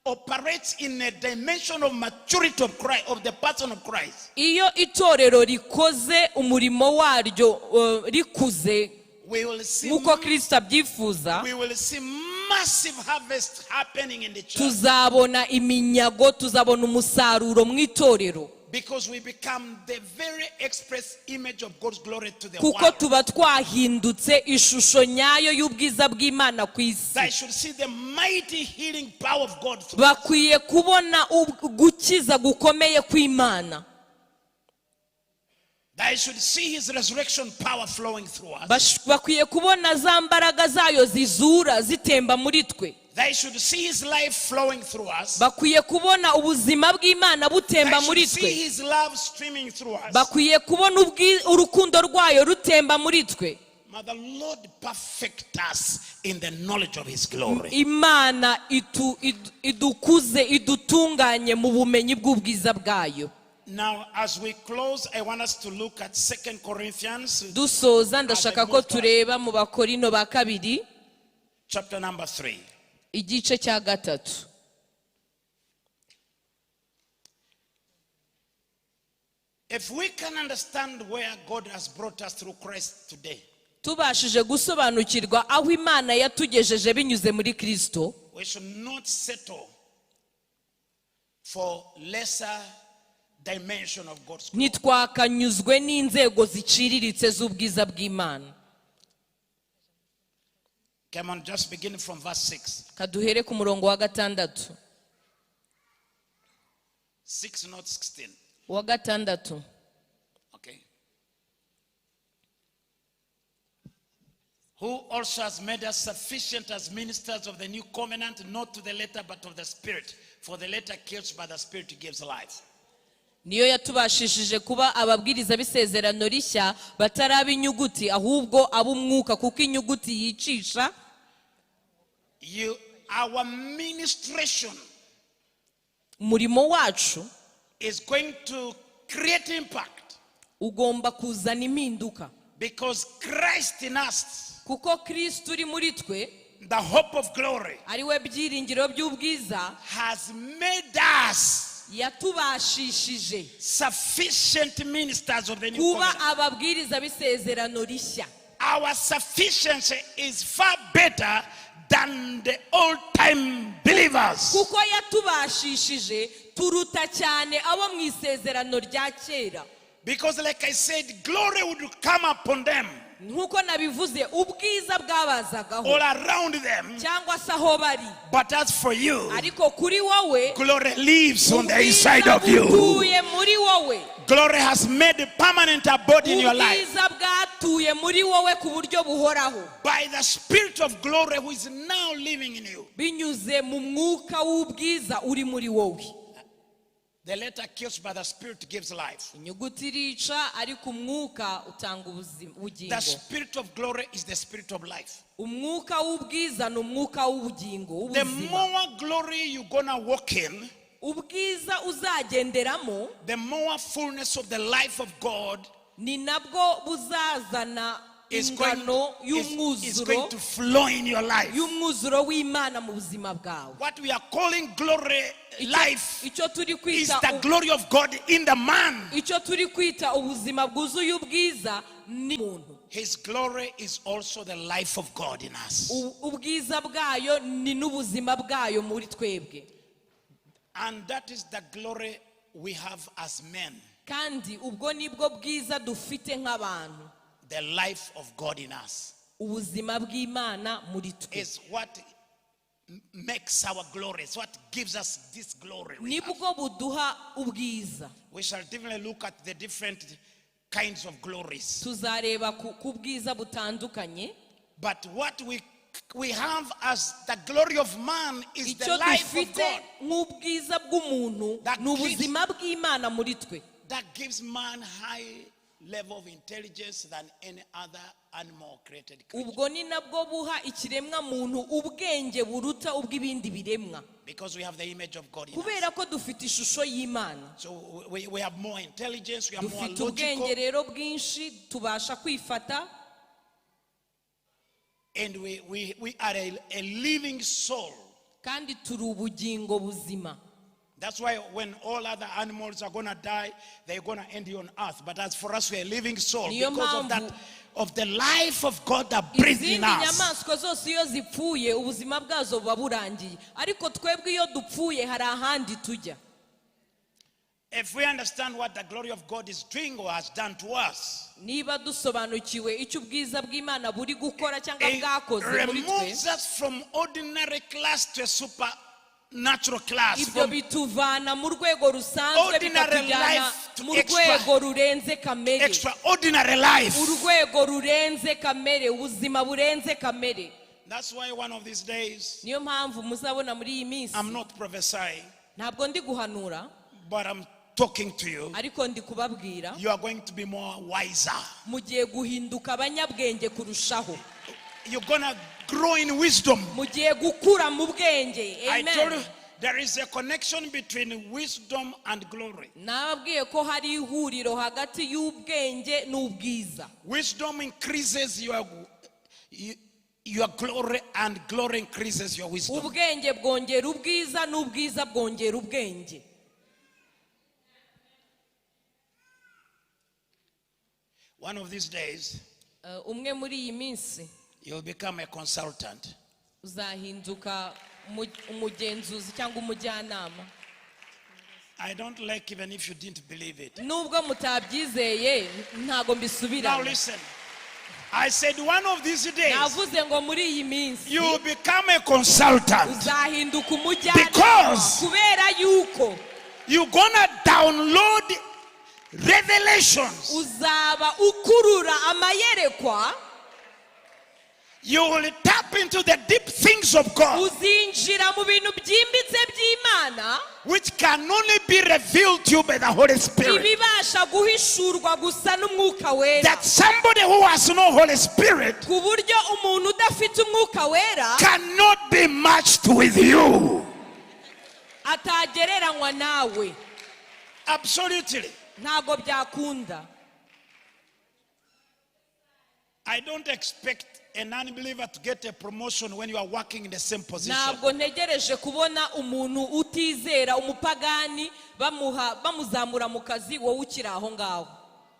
operates in a dimension of maturity of Christ, of the person of Christ, Iyo itorero rikoze umurimo waryo rikuze we will see nk'uko Kirisito abyifuza, we will see massive harvest happening in the church tuzabona iminyago, tuzabona umusaruro mu itorero, because we become the very express image of God's glory to the kuko world. Tuba twahindutse ishusho nyayo y'ubwiza bw'Imana ku isi. They should see the mighty healing power of God through Bakwiye kubona gukiza gukomeye kw'Imana. They should see His resurrection power flowing through us. Bakwiye kubona za mbaraga zayo zizura zitemba muri twe. They should see His life flowing through us. Bakwiye kubona ubuzima bw'Imana They butemba muri should see twe. His love streaming through us. Bakwiye kubona urukundo rwayo rutemba muri twe. May the Lord perfect us in the knowledge of His glory. Imana idukuze idutunganye mu bumenyi bw'ubwiza bwayo. Now, as we close, I want us to look at 2 Corinthians Dusoza ndashaka ko tureba mu Bakorino ba kabiri, chapter number 3. Igice cya gatatu. If we can understand where God has brought us through Christ today, Tubashije gusobanukirwa aho Imana yatugejeje binyuze muri Kirisito, we should not settle for lesser dimension of God's glory. Ntitwakanyuzwe n'inzego ziciriritse z'ubwiza bw'Imana. Come on, just begin from verse 6. Kaduhere ku murongo wa gatandatu. 6, not 16. Wa gatandatu. Okay. Who also has made us sufficient as ministers of the new covenant, not to the letter but of the Spirit. For the letter kills, but the Spirit gives life. Niyo yatubashishije kuba ababwiriza b'isezerano rishya batari ab'inyuguti ahubwo ab'umwuka kuko inyuguti yicisha. Our ministration Umurimo wacu is going to create impact. Ugomba kuzana impinduka. Because Christ in us, Kuko Kristo uri muri twe, the hope of glory, ari we byiringiro by'ubwiza, has made us yatubashishije sufficient ministers of the new kuba covenant. Ababwiriza b'isezerano rishya. Our sufficiency is far better than the old time believers. Kuko yatubashishije turuta cyane abo mu isezerano rya kera. Because, like I said, glory would come upon them Nk'uko nabivuze, ubwiza bwabazagaho all around them. Cyangwa se aho bari. But as for you, Ariko kuri wowe, glory lives on the inside ubwiza of you. butuye muri wowe. Glory has made a permanent abode in your life Ubwiza bwatuye muri wowe ku buryo buhoraho by the Spirit of glory who is now living in you. Binyuze mu mwuka w'ubwiza uri muri wowe. The letter kills, but the Spirit gives life. Inyuguti irica, ariko umwuka utanga ubugingo. The Spirit of glory is the spirit of life. Umwuka w'ubwiza ni umwuka w'ubugingo, The w'ubuzima. more glory you're gonna walk in, Ubwiza uzagenderamo, the more fullness of the life of God ni nabwo buzazana is going, ingano is y'umwuzuro going to flow in your life. Y'umwuzuro w'Imana mu buzima bwawe. What we are calling glory life Icyo turi is kwita the glory of God in the man. Icyo turi kwita ubuzima bwuzuye ubwiza ni muntu. His glory is also the life of God in us. Ubwiza bwayo ni n'ubuzima bwayo muri twebwe. And that is the glory we have as men. Kandi ubwo nibwo bwiza dufite nk'abantu. The life of God in us Ubuzima bw'Imana muri twe is what makes our glory. It's what gives us this glory we have. Nibwo buduha ubwiza. We shall definitely look at the different kinds of glories. Tuzareba ku bwiza butandukanye. But what we have as the glory of man is the Icyo life of dufite God nk'ubwiza bw'umuntu that ni ubuzima bw'Imana muri twe that gives man high level of intelligence than any other animal created creature. Ubwo ni nabwo buha ikiremwa muntu ubwenge buruta ubw'ibindi biremwa. Because we have the image of God in us. Kubera ko dufite ishusho y'Imana. So we have more intelligence, we are more Dufite ubwenge logical, rero bwinshi, tubasha kwifata, and we are a living soul. Kandi turi ubugingo buzima. That's why when all other animals are going to die, they're going to end here on earth. But as for us, we are a living soul Niyo because of that, mpamvu of the life of God that breathes in izindi us. Nyamaswa zose iyo zipfuye ubuzima bwazo buba burangiye, ariko twebwe iyo dupfuye hari ahandi tujya. If we understand what the glory of God is doing or has done to us, Niba dusobanukiwe icyo ubwiza bw'Imana buri gukora cyangwa it bwakoze muri twe, removes us from ordinary class to a supernatural class. Ibyo From bituvana mu rwego rusanzwe ordinary bikatujyana life to mu rwego rurenze kamere. Extraordinary life. Urwego rurenze kamere, ubuzima burenze kamere. That's why one of these days, Niyo mpamvu muzabona muri iyi minsi, I'm not prophesying, ntabwo ndi guhanura, but I'm talking to you. Ariko ndi kubabwira. You are going to be more wiser. Mugiye guhinduka abanyabwenge kurushaho. You're going to grow in wisdom. Mugiye gukura mu bwenge. I told you Amen. There is a connection between wisdom and glory. Nababwiye ko hari ihuriro hagati y'ubwenge n'ubwiza. Wisdom increases your glory, and glory increases your wisdom. Ubwenge bwongera ubwiza n'ubwiza bwongera ubwenge. One of these days, Umwe muri iyi minsi, you'll become a consultant. Uzahinduka umugenzuzi cyangwa umujyanama. I don't like even if you didn't believe it. Nubwo mutabyizeye, ntago Now mbisubiramo. listen. I said one of these days, Navuze ngo muri iyi minsi, you will become a consultant. Uzahinduka umujyanama Because kubera yuko you're gonna download revelations. Uzaba ukurura amayerekwa. You will tap into the deep things of God, Uzinjira mu bintu byimbitse by'Imana, which can only be revealed to you by the Holy Spirit. Ibibasha guhishurwa gusa n'Umwuka Wera. That somebody who has no Holy Spirit Ku buryo umuntu udafite Umwuka Wera cannot be matched with you. Atagereranywa nawe. Absolutely. Ntabwo byakunda. I don't expect an unbeliever to get a promotion when you are working in the same position. Ntabwo ntegereje kubona umuntu utizera, umupagani, bamuha bamuzamura mu kazi, wowe ukiri aho ngaho.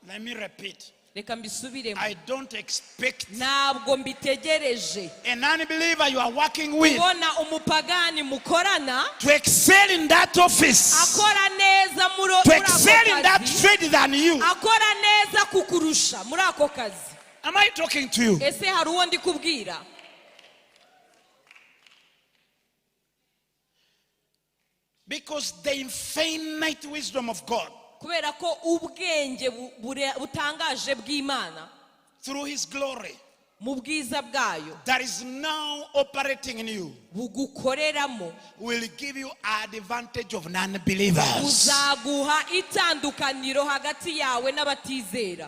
Let me repeat. Reka mbisubiremo. I don't expect Ntabwo mbitegereje an unbeliever you are working with kubona umupagani mukorana to excel in that office, akora neza muri to muri ako excel in that kazi, trade than you. akora neza kukurusha muri ako kazi. Am I talking to you? Ese hari uwo ndi kubwira? Because the infinite wisdom of God Kubera ko ubwenge butangaje bw'Imana through his glory mu bwiza bwayo that is now operating in you bugukoreramo will give you advantage of non-believers. buzaguha itandukaniro hagati yawe n'abatizera.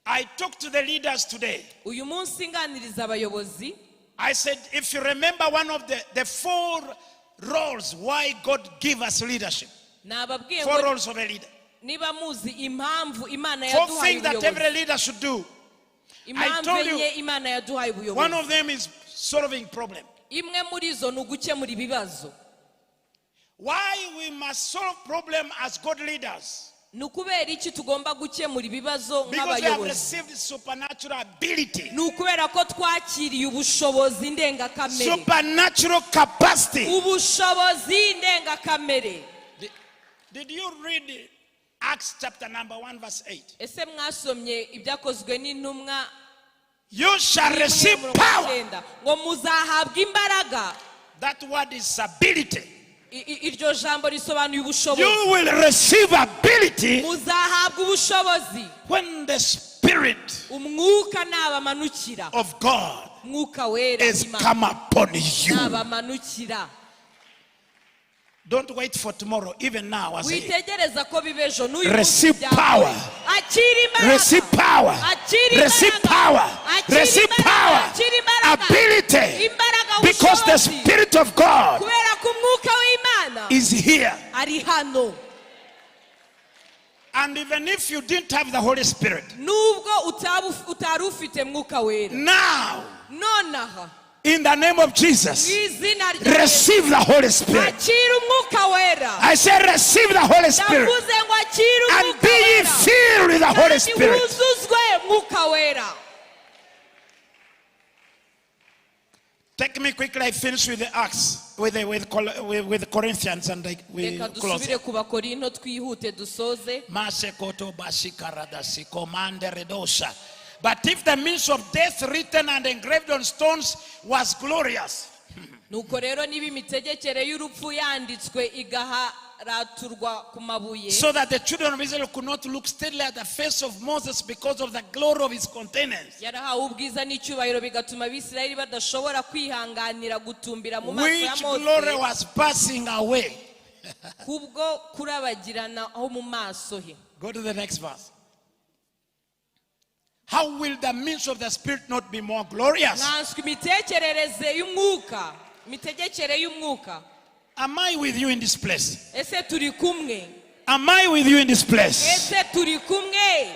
I talked to the leaders today. Uyu munsi nganiriza abayobozi. I said, if you remember one of the four roles why God gave us leadership, Nababwiye four ngo roles of a leader, niba muzi impamvu Imana four yaduhaye things that every ubuyobozi, leader should do. impamvu told you- enye Imana yaduhaye One ubuyobozi, of them is solving problem. Imwe muri zo ni ugukemura ibibazo. Why we must solve problem as God leaders? Ni ukubera iki tugomba gukemura ibibazo Because we have nk'abayobozi? Received supernatural ability, Ni ukubera ko twakiriye ubushobozi ndengakamere, supernatural capacity. Ubushobozi ndengakamere. Did you read Acts chapter number 1, verse 8? Ese mwasomye Ibyakozwe n'Intumwa You shall receive 1:9? Power. Ngo muzahabwa imbaraga. That word is ability. Iryo jambo risobanuye ubushobozi. You will receive ability Muzahabwa ubushobozi when the Spirit Umwuka nabamanukira, of God Mwuka Wera is w'Imana come upon you. nabamanukira. Don't wait for tomorrow, even now. I say, Witegereza ko biba ejo, n'uyu munsi Receive byakora. Power. Akira imbaraga. Receive power. Akira Receive imbaraga. Power. Akira Receive imbaraga. Power. Akira imbaraga. Ability. Imbaraga, Because the ubushobozi. Spirit of God Kubera ko Umwuka w'Imana is here. Ari hano. And even if you didn't have the Holy Spirit, Nubwo utari ufite Mwuka Wera, now, nonaha, in the name of Jesus, mu izina rya Yesu, receive the Holy Spirit. Akira Umwuka Wera. I say, receive the Holy Spirit. Ndavuze ngo akira And Umwuka be ye Wera filled with the Holy kandi Spirit. wuzuzwe Mwuka Wera. Take me quickly. I finish with the Acts, with, the, with, Col- with Corinthians, and like we Reka close. dusubire ku Bakorinto, twihute dusoze. Masekoto basikaradasi komande redosa. But if the means of death written and engraved on stones was glorious, Nuko rero niba imitegekere y'urupfu yanditswe igaharaturwa ku mabuye, so that the children of Israel could not look steadily at the face of Moses because of the glory of his countenance, yarahawe ubwiza n'icyubahiro bigatuma Abisirayeli badashobora kwihanganira gutumbira mu maso ya which glory Mose was passing away. Kubwo kurabagirana ho mu maso he. Go to the next verse. How will the means of the Spirit not be more glorious? Nkanswe imitekerereze y'umwuka, imitegekere y'umwuka. Am I with you in this place? Ese turi kumwe? Am I with you in this place? Ese turi kumwe?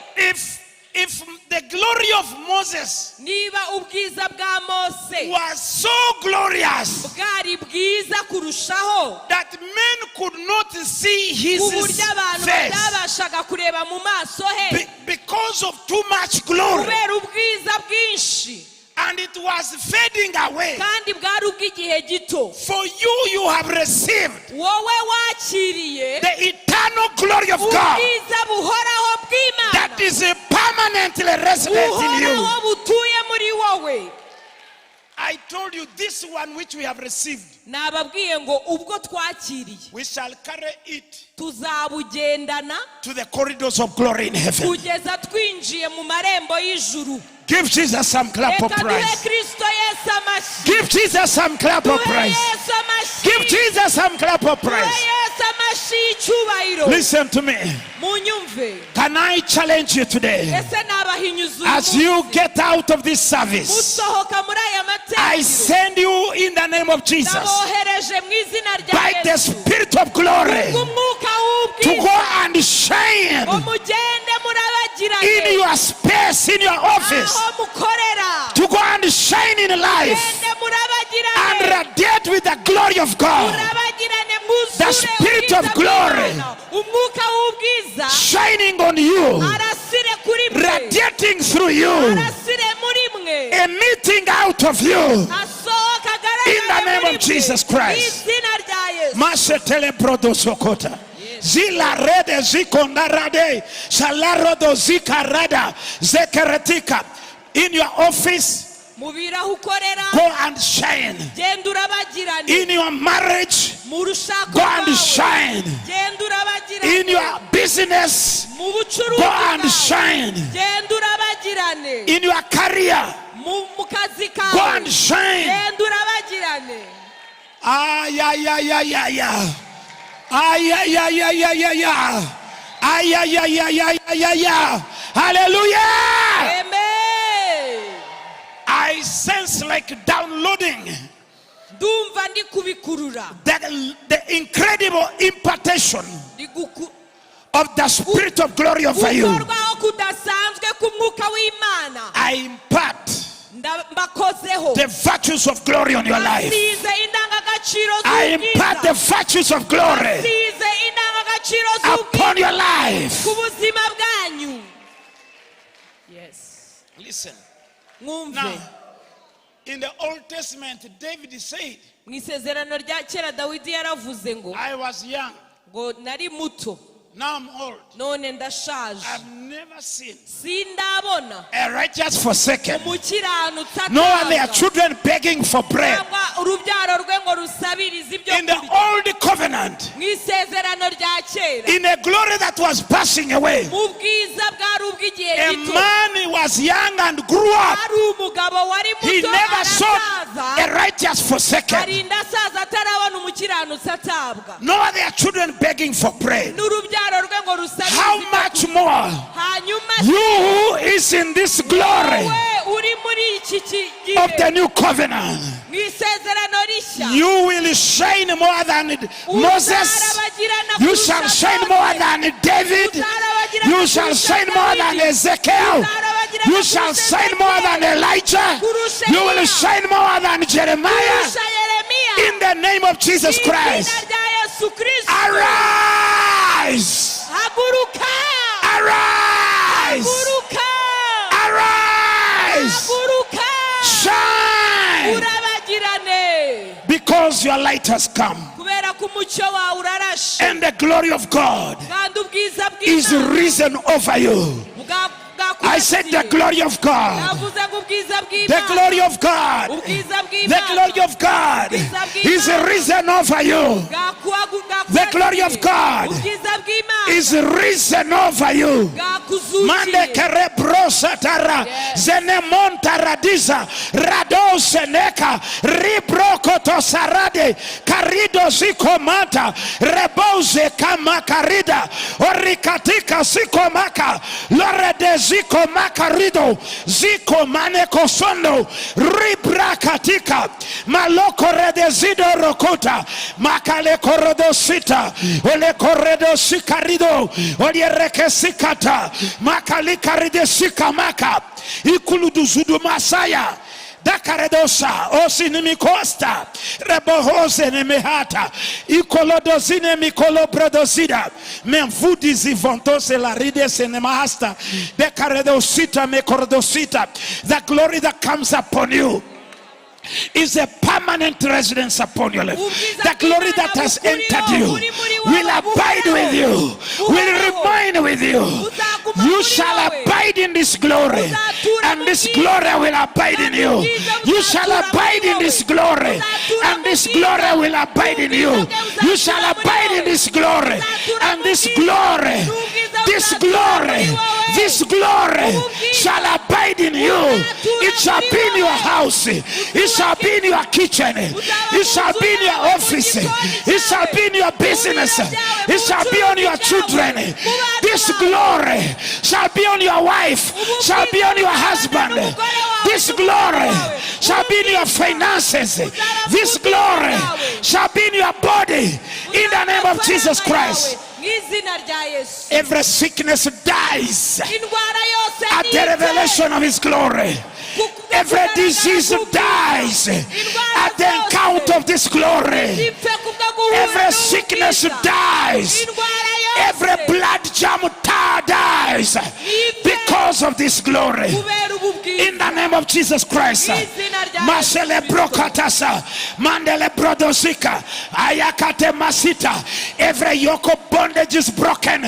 If the glory of Moses Niba ubwiza bwa Mose was so glorious bwari bwiza kurushaho that men could not see his ku buryo abantu face batabashaga kureba mu maso he because of too much glory, kubera ubwiza bwinshi, and it was fading away. Kandi bwari ubw'igihe gito, For you, you have received wowe wakiriye the eternal glory of God ubwiza buhoraho bw'Imana that is permanently resident in you. buhoraho butuye muri wowe. I told you this one which we have received, Nababwiye ngo ubwo twakiriye, we shall carry it tuzabugendana to the corridors of glory in heaven. Kugeza twinjiye mu marembo y'ijuru. Give Jesus some clap of Reka duhe praise. Kristo Yesu amashyi. Give Jesus some clap of Duhe praise. Yesu amashyi. Give Jesus some clap of Duhe praise. Yesu amashyi y'icyubahiro. Listen to me. Munyumve. Can I challenge you today? Ese nabahinyuza uyu As you munsi? Get out of this service, Musohoka muri aya I materaniro, send you in the name of Jesus ndabohereje mu izina rya by the Yesu Spirit of glory bw'umwuka to w'ubwiza go and shine ngo mugende murabagirane. Murabagirane your space, in your office, aho mukorera. To go and shine in life Gende and murabagirane, radiate with the glory of God. murabagirane mwuzure The spirit ubwiza of glory. bw'Imana. Umwuka w'ubwiza Shining on you, arasire kuri mwe, radiating through you, arasire muri mwe, emitting out of you. asohoka In the agaragare name muri of Jesus mwe. Christ. Izina rya Yesu. Masetele brodo sokota. Zila rede zikondarade. Salarodo zikarada. Zekeretika. In your office, Mu biro aho ukorera, go and shine. genda urabagirane. In your marriage, Mu rushako go and rwawe, shine. genda urabagirane. In your business, Mu bucuruzi go and bwawe, shine. genda urabagirane. In your career, Mu kazi go kawe, and shine. genda urabagirane. Ay, ay, ay, ay, ay, ay. Ay, ay, ay, ay, ay, ay, ay. Ay, ay, ay, ay, ay, ay, ay, ay. Hallelujah! Amen. I sense like downloading Ndumva ndi kubikurura, the incredible impartation ndi of the Spirit of glory over you. gukorwaho kudasanzwe k'umwuka w'Imana. I impart Mbakozeho, the virtues of glory on your life. Nsize indangagaciro I impart the z'ubwiza, virtues of glory nsize indangagaciro upon z'ubwiza your life. ku buzima bwanyu. Yes. Listen. Mwumve. Now, in the Old Testament, David said, Mu isezerano rya kera Dawidi yaravuze ngo, I was young, ngo nari muto, now I'm old. None ndashaje, I've never seen sindabona a righteous forsaken, umukiranutsi nor their atabwa, children begging for bread. Cyangwa urubyaro rwe ngo rusabirize ibyo In the kurya. old covenant, Mu isezerano rya kera, in a glory that was passing away, mu bwiza bwari ubw'igihe a gito, man was young and grew up. hari umugabo wari He muto never saw arasaza, a righteous forsaken, arinda asaza atarabona umukiranutsi atabwa, nor their children begging for bread. N'urubyaro rwe ngo rusabirize How ibyo much kurya. more Hanyuma you who is in this glory wowe uri muri iki of gihe the new covenant, mu isezerano rishya, you will shine more than Moses. uzarabagirana You kurusha shall shine Mose. more than David. You shall shine more than Ezekiel. You shall shine more than Elijah. You will shine more than Jeremiah. Kurusha Yeremiya. In the name of Jesus Mu izina Christ. rya Yesu Kristo. Arise! Haguruka. Arise! Haguruka. Arise! Haguruka. Shine! Urabagirane, Because your light has come kubera ko umucyo wawe urarashe, and the glory of God kandi ubwiza is bw'Imana risen over you. I said the bwakurasiye. glory of God. Navuze ngo ubwiza The bw'Imana, glory of God. ubwiza The bw'Imana glory of God is risen over you. The glory of God ubwiza bw'Imana is risen over you. Mande bwakuzukiye. kerebrosatara Yes. zenemontaradisa radoseneka ribrokotosarade karido zikomata rebose kamakarida orikatika sikomaka lorede zikomakarido zikomanekosondo ribrakatika malokoredezidorokota makalekorodosita olekoredosikarido olierekesikata makalikaridesikamaka ikuluduzudumasaya dakaredosa osinimikosta rebohosenemehata ikolodozine mikolobrodosida memvudizivontose laridesenemahasta dekaredosita mekorodosita. The glory that comes upon you is a permanent residence upon your life. The glory that has entered you will abide with you, will remain with you. You shall abide in this glory, and this glory will abide in you. You shall abide in this glory, and this glory will abide in you. You shall abide in this glory, and this glory shall abide in you. It shall be in your house. It shall be in your kitchen. It shall be in your office. It shall be in your business. It shall be on your children. This glory shall be on your wife, shall be on your husband. This glory shall be in your finances. This glory shall be in your body. In the name of Jesus Christ. Mu Mu izina rya Yesu. Every sickness dies Indwara yose at the nipfe. Revelation of his glory. Every disease dies at the encounter of this glory. Ipfe kubwo guhura Every sickness n'ubwiza. Dies. Indwara yose Every blood jam dies because of this glory. Kubera ubu bwiza. In the name of Jesus Christ. Masele brokatasa, mandele brodosika, ayakate masita. Every yoke of bondage is broken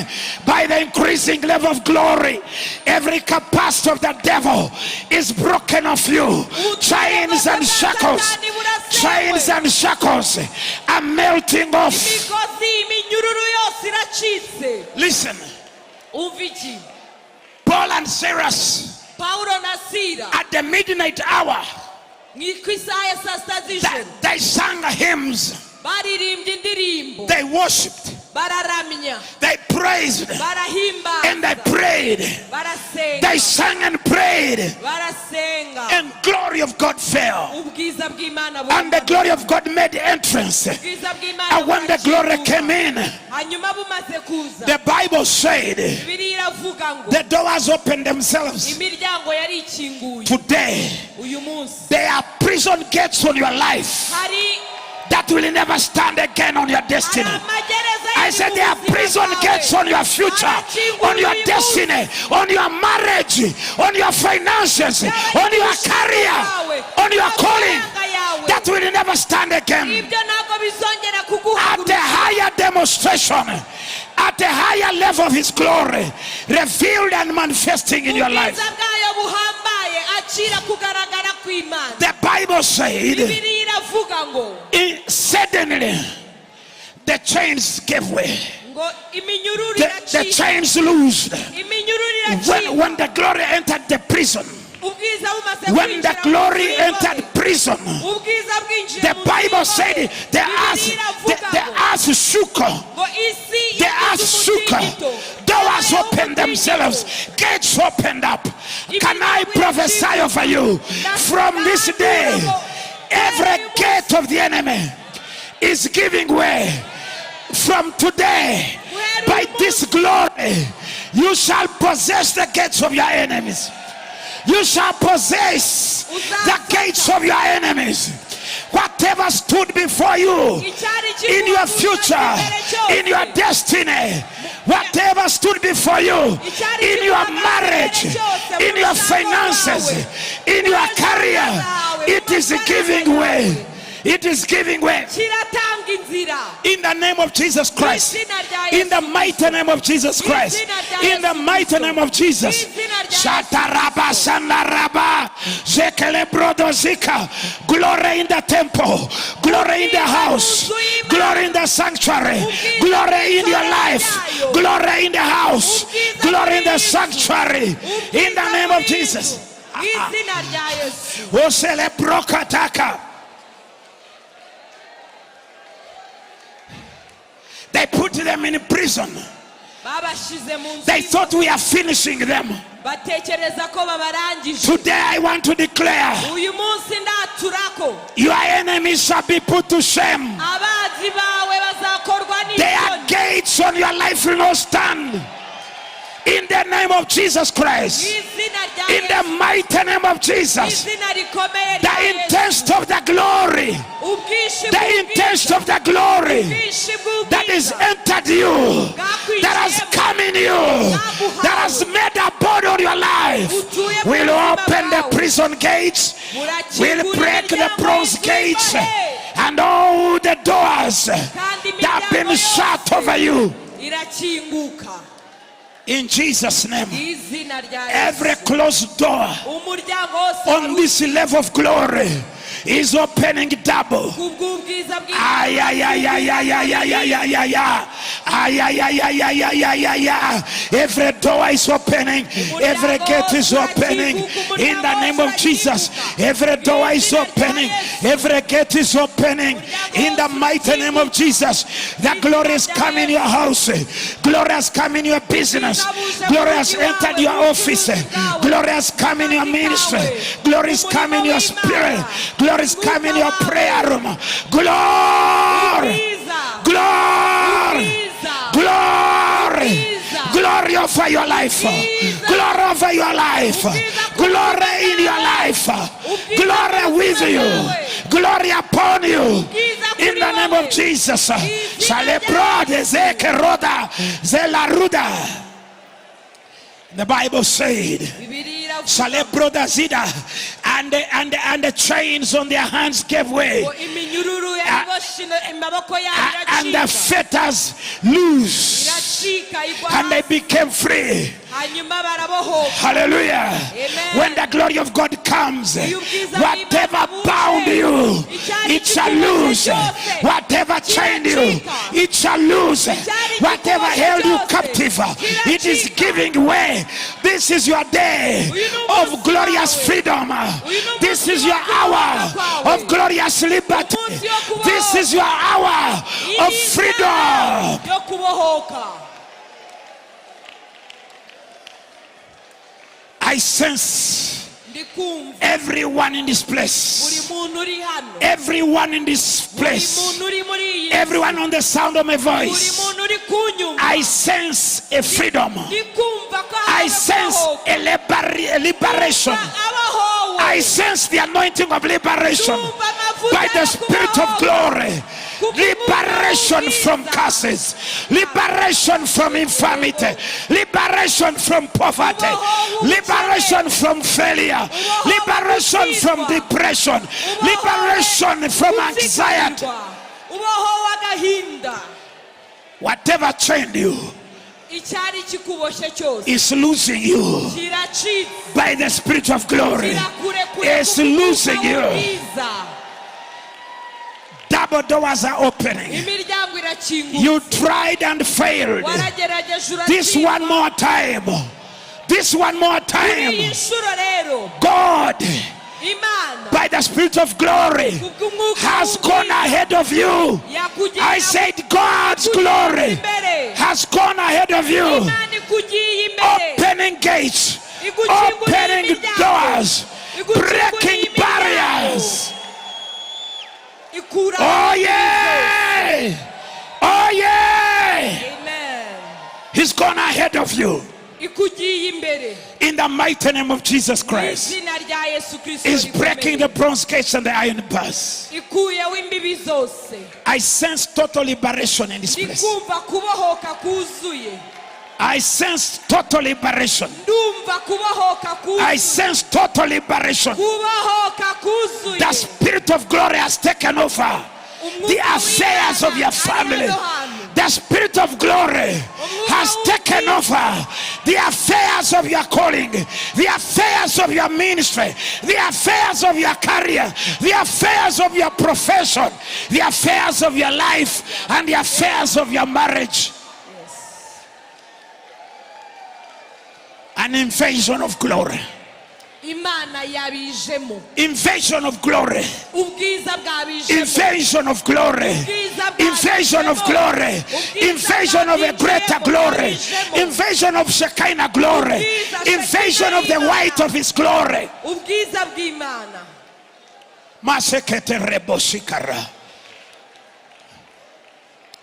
by the increasing level of glory. Every capacity of the devil is broken off you. Chains and shackles are melting off. Imigozi iminyururu yose iracitse. Listen, Umva iki. Paul and Silas Pawulo na Sila at the midnight hour, mu ku isaha ya saa sita z'ijoro they sang hymns, baririmbye indirimbo, they worshipped, bararamya, they praised, and they barahimbaza, prayed. barasenga, They sang and prayed, barasenga, and glory of God fell. Ubwiza bw'Imana And the buramanuka. Glory of God made entrance. Ubwiza bw'Imana And when the glory burakinguka. Came in, Hanyuma bumaze kuza, the Bible said Bibiliya iravuga ngo the doors opened themselves. Imiryango yari ikinguye. Today, Uyu munsi there are prison gates on your life hari that will never stand again on your hari destiny. Amagereza I said there are y'ubuzima prison bwawe. gates on your future, on your destiny, on your marriage, on your finances, on your career, on your calling that will never stand again. Ibyo ntabwo bizongera At the kuguhaguruka. Higher demonstration, at the higher level of His glory, revealed and manifesting in your life. Ubwiza bwayo buhambaye akira kugaragara kw'Imana. The Bible said, Bibiliya iravuga ngo suddenly the chains gave way, ngo iminyururu the iracika, chains loosed. iminyururu iracika. When the glory entered the prison, Ubwiza bumaze when the kwinjira mu glory nzu y'imbohe, entered prison, ubwiza bwinjiye the mu nzu Bible y'imbohe, said the earth, Bibiliya iravuga the ngo earth shook. Ngo isi The yagize earth shook. umutingito. Doors Habayeho opened umutingito. Themselves. Gates opened up. Can I prophesy over you? From this day, every gate of the enemy is giving way. From today, by this glory, you shall possess the gates of your enemies. You shall possess the gates of your enemies. Whatever stood before you Icyari in your kiguhagurutsa future, imbere cyose, in your destiny, whatever stood before you in your marriage, in your finances, in your career, it is giving way. It is giving way. Kiratanga inzira. In the name of Jesus Christ. In the mighty name of Jesus Christ. In the mighty name of Jesus. Shataraba sandaraba. Zekelebrodozika. Glory in the temple. Glory in the house. Glory in the sanctuary. Glory in your life. Glory in the house. Glory in the sanctuary. In the name of Jesus. Mu izina rya Yesu. Oselebrokataka. They put them in prison. Babashize mu nzu They thought we are finishing them. Batekereza ko babarangije. Today I want to declare Uyu munsi ndaturako your enemies shall be put to shame. Abanzi bawe bazakorwa Their n'isoni. Gates on your life will not stand. In the name of Jesus Mu Christ. izina rya In the Yesu. Mighty name of Mu Jesus. izina rikomeye The rya Yesu. intensity of the glory. Ubwinshi The bw'ubwiza. intensity of the glory Ubwinshi that is bw'ubwiza entered you, that has come in you, that has made a body on your life, will open the prison gates, will break the bronze gates, and all the doors that have been shut over you. Irakinguka. In Jesus' name, Izina rya every Yesu. Closed door Umuryango wose on this level of glory is opening double. kubw'ubwiza Ay, ay, ay, ay, ay, ay, ay, ay, ay, ay, ay. Ay, ay, ay, ay, ay, ay, ay, ay, ay. Every door is opening. Every gate is opening. In the name of Jesus. Every door is opening. Every gate is opening. In the mighty name of Jesus. The glory is coming in your house. Glory has come in your business. Glory has entered your office. Glory has come in your ministry. Glory is coming in your spirit. Glory is coming in your prayer room. Glory. Ubwiza. Glory. Ubwiza. Glory. Glory over your life. Glory over your life. Glory in your life. Glory with you. Glory upon you. In the name of Jesus. Shalebrode zeke roda zelaruda. The Bible said, Bibiliya iravuga Shalebroda zida, and the chains on their hands gave way, ngo iminyururu yariboshye amaboko yabo and the iracika fetters loose, iracika igwa and they hasi became free. Hanyuma barabohoka. Hallelujah. Amen. When the glory of God comes, whatever bound you, it shall loose. Whatever chained you, it shall loose. Whatever held you captive, it is giving way. This is your day of glorious freedom. This is your hour of glorious liberty. This is your hour of Iyi ni freedom. Isaha yo kubohoka. I sense Ndi kumva everyone in this buri place. Muntu uri hano, Everyone in this buri place. Muntu uri muri iyi nzu, Everyone on the sound of my buri voice. Muntu uri kunyumva, I sense a freedom. Ndi kumva ko I habaho sense kubohoka. a liberation. Abahowe. I sense the anointing of liberation Ndumva amavuta by the yo Spirit of kubohoka. Glory. Liberation from curses, liberation from infirmity, liberation from poverty, liberation from failure, liberation from depression, liberation from anxiety. Ubohowe agahinda. Whatever chained you Icyari kikuboshye cyose is losing you kiracitse. By the Spirit of glory. Kirakurekure It's losing you. Bwiza. Double doors are opening. Imiryango irakinguka. You tried and failed. Waragerageje This uratsindwa. one more time. This one more Kuri iyi time. Nshuro rero, God, Imana, by the Spirit of glory, kubw'umwuka has gone ahead of you. yakugiye I said, God's glory imbere. Has gone ahead of you. Imana ikugiye imbere. Opening gates, opening doors, breaking barriers. Ikura. Oh, yeah! Oh, yeah! Amen. He's gone ahead of you. Ikugiye imbere. In the mighty name of Jesus Mu Christ. izina rya Yesu Kristo Is rikomeye. breaking the bronze gates and the iron bars. Ikuyeho imbibi zose. I sense total liberation in this place. Ndikumva kubohoka kuzuye. I sense total liberation. Ndumva kubohoka I kuzuye. Sense total liberation. Kubohoka kuzuye. The Spirit of glory has taken over the affairs of your family. The Spirit of glory has taken over the affairs of your calling, the affairs of your ministry, the affairs of your career, the affairs of your profession, the affairs of your life, and the affairs of your marriage. Yes. An invasion of glory. Imana yabijemo. Invasion of glory. Ubwiza bwabijemo. Invasion of glory. Invasion of glory. Invasion of a greater glory. Invasion of Shekinah glory. Invasion of the white of his glory. Ubwiza bw'Imana. Masekete reboshikara.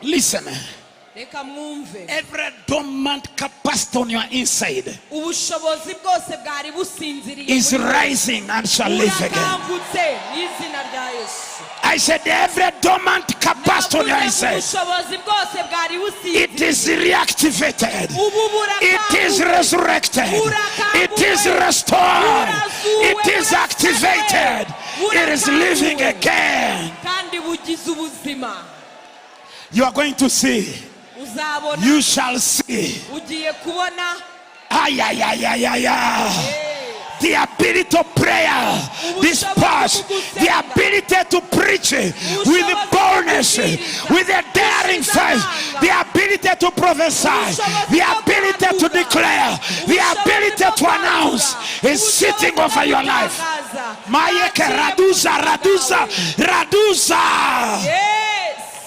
Listen. Reka mwumve. Every dormant capacity on your inside Ubushobozi bwose bwari businziriye is muri wowe. Rising and shall live again. Burakangutse mu izina rya Yesu. I said every dormant capacity on your Navuze inside, ubushobozi bwose bwari businziriye, it is reactivated. Ubu It is burakangutse. Resurrected. It is restored. It is activated. It is living again. Kandi bugize ubuzima. You are going to see. Uzabona. You shall see. Ugiye kubona. Ay, ay, ay, ay, ay, ay. Eh, The ability to prayer, this part, the ability to preach with boldness, with a daring faith, the ability to prophesy, the ability to declare, the ability to announce is sitting over your life. Mayeke raduza, raduza, raduza. Yes.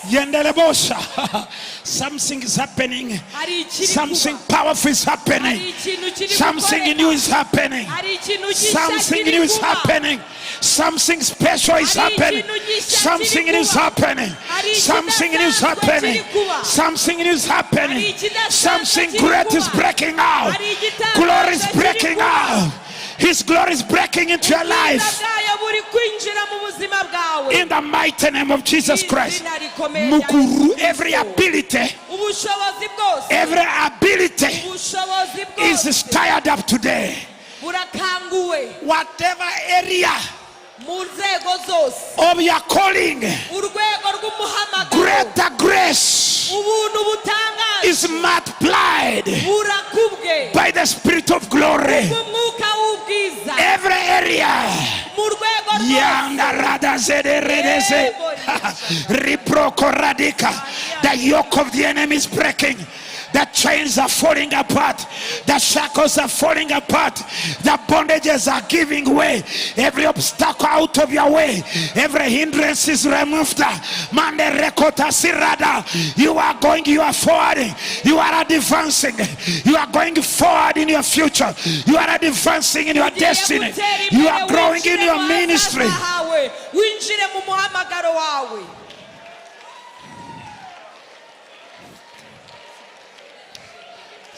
Yendelebosha. Something is happening. Hari ikiri Something kuba. Powerful is happening. Hari ikintu kiri Something gukoreka. new is happening. Hari ikintu gishya Something kiri new is kuba. Happening. Something special is Hari happening. ikintu gishya Something kiri new is kuba. Happening. Hari Something new is ikidasanzwe happening. kiri kuba. Something new is happening. Hari ikidasanzwe Something kiri great is kuba. Breaking out. Hari igitangaza Glory is kiri breaking kuba. Out. His glory is breaking into your Ubwiza life. bwayo buri kwinjira mu buzima bwawe. In the mighty name of Jesus Christ. Izina rikomeye rya Mukuru, Yesu every Kristo. Ability, Ubushobozi bwose, every ability ubushobozi is bwose stirred up today. Burakanguwe. Whatever area Mu nzego zose, of your calling, urwego rw'umuhamagaro, greater grace ubuntu butangaje is multiplied burakubwe by the Spirit of glory. Bw'umwuka w'ubwiza. Every area. Mu rwego rwose. Yanda rada zede redeze. Riproko radika. The yoke of the enemy is breaking. The chains are falling apart. The shackles are falling apart. The bondages are giving way. Every obstacle out of your way. Every hindrance is removed. Mande rekota sirada. You are going, you are forwarding. You are advancing. You are going forward in your future. You are advancing in your Ugiye destiny. Gutera You imbere, are growing in winjire your mu ministry. Hazaza hawe, winjire mu muhamagaro wawe.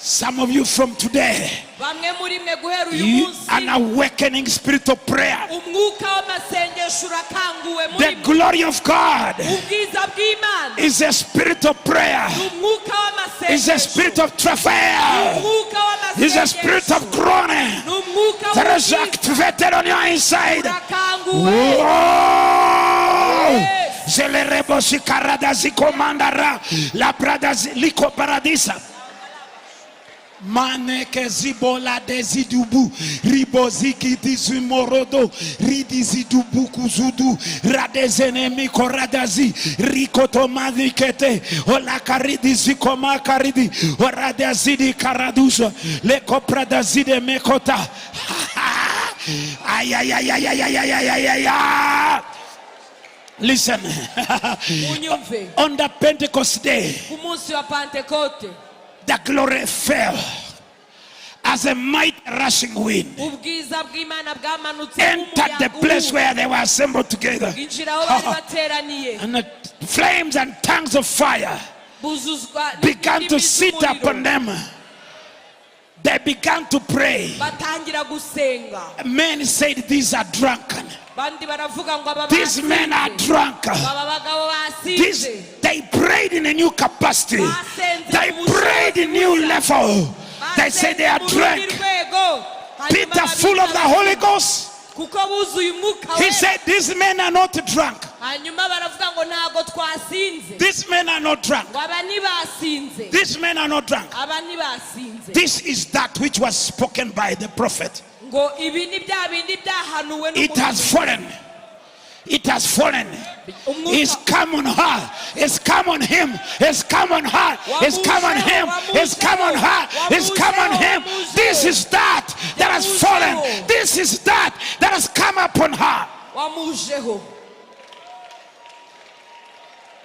Some of you from today, Bamwe muri mwe guhera uyu munsi, an awakening spirit of prayer. Umwuka w'amasengesho urakanguwe muri The mwe. Glory of God Ubwiza bw'Imana is a spirit of prayer, ni umwuka is a spirit w'amasengesho, of travail, umwuka is a spirit of w'amasengesho groaning ni umwuka that is w'ubwiza activated on your inside. urakanguwe. Oh! Yes. Zelerebo sikarada zikomandara la brada liko paradisa. Maneke zibola dezidubu riboziki dizumorodo ridizidubu kuzudu radezenemi koradazi rikotomanikete olakaridizikomakaridi oradazidi karadusa lekopradazide mekota. Ay, ay, ay, ay, ay, ay, ay, ay, ay, ay, ay. Listen. Unyumve. On the Pentecost day, Ku munsi wa Pantekote, the glory fell as a mighty rushing wind, ubwiza bw'Imana bwamanutse entered the nk'umuyaga place where they were assembled together. Bwinjira aho bari bateraniye. And the flames and tongues of fire Buzuzwa began to n'indimi sit z'umuriro. Upon them. They began to pray. Batangira gusenga. Men said, "These are drunken. Bandi baravuga ngo aba These men are basinze. Drunk." Aba bagabo These, basinze. they prayed in a new capacity. They prayed in new level. They said they are Basenze mu rundi drunk. rwego. Hanyuma Peter, full of the Holy Ghost, kuko buzuye umwuka he wera. said, "These men are not drunk. Hanyuma baravuga ngo ntabwo twasinze. These men are not drunk. Ngo aba ntibasinze. These men are not drunk. Aba ntibasinze. This is that which was spoken by the prophet. Ngo ibi ni bya bindi byahanuwe It has fallen. It has fallen. It's come on her. It's come on him. It's come on her. It's come on him. It's come on her. It's come on him. This is that that has fallen. This is that that has come upon her." Wamujeho.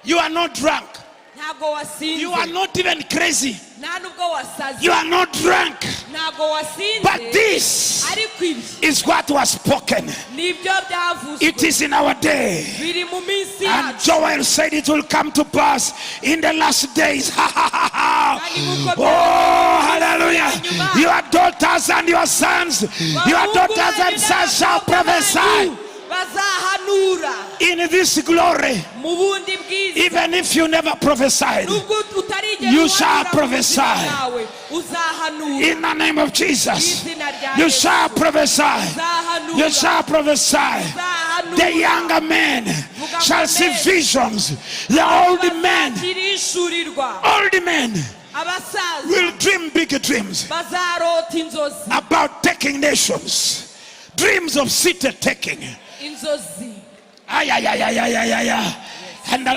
You are not drunk. Ntabwo wasinze. You are not even crazy. Nta nubwo wasaze. You are not drunk. Ntabwo wasinze. But this Ariko ibi is what was spoken. Nibyo byavuzwe. It is in our day. Biri mu minsi And yacu. Joel said it will come to pass in the last days. Oh, hallelujah. Your daughters and your sons, your Bahungu daughters banyu and sons shall n'abakobwa prophesy banyu bazahanura in this glory. Mu bundi bwiza. Even if you never prophesied, Nubwo utarigera you shall uhanura mu buzima prophesy. bwawe, uzahanura. In the name of Jesus, Izina rya you Yesu. Shall prophesy. Uzahanura. You shall prophesy. Uzahanura. The younger men shall see visions. The old men, Bazahishurirwa. Old men Abasaza will dream big dreams bazarota inzozi about taking nations, dreams of city taking. Inzozi. Ay, ay, ay, ay, ay, ay, ay, ay. And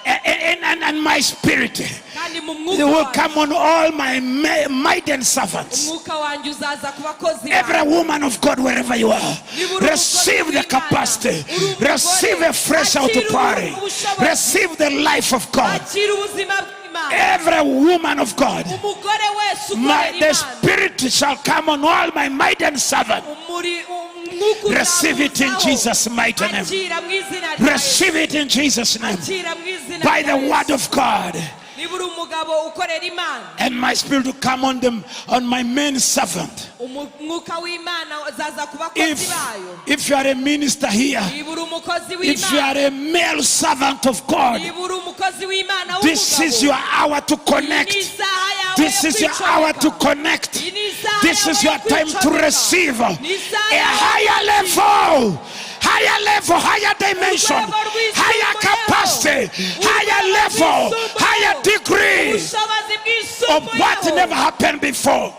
And my spirit Kandi mu it mwuka will wanjye, come on all my maiden servants. Umwuka wanjye uzaza ku bakozi Every banjye. woman of God, wherever you are, Niba uri receive umukozi the w'Imana, capacity, uri umugore, receive a fresh akira outpouring, ubushobozi. Receive the life of God. Akira ubuzima bw'Imana. Every woman of God, Umugore wese ukorera the Imana, Spirit shall come on all my maiden servants. Umwuka Receive it in uzamuzaho. Jesus' mighty name. Akira mu izina rya Yesu. Receive it in Jesus' name. Akira mu izina By rya the word Yesu. of God. Niba uri umugabo ukorera Imana, And my spirit will come on them, on my main servant. Umwuka w'Imana uzaza ku bakozi If, bayo. if you are a minister here, Niba uri umukozi if you w'Imana, are a male servant of God, niba uri umukozi w'Imana this is w'umugabo, your hour to iyi connect. ni isaha yawe This yo is your hour to kwicomeka. connect. Iyi ni isaha This yawe is yo your time to kwicomeka. receive a Ni isaha yawe higher yo level, higher level, higher dimension, Urwego rwisumbuyeho. higher capacity, higher Urwego level, rwisumbuyeho. higher degree Ubushobozi of what bwisumbuyeho. never happened before.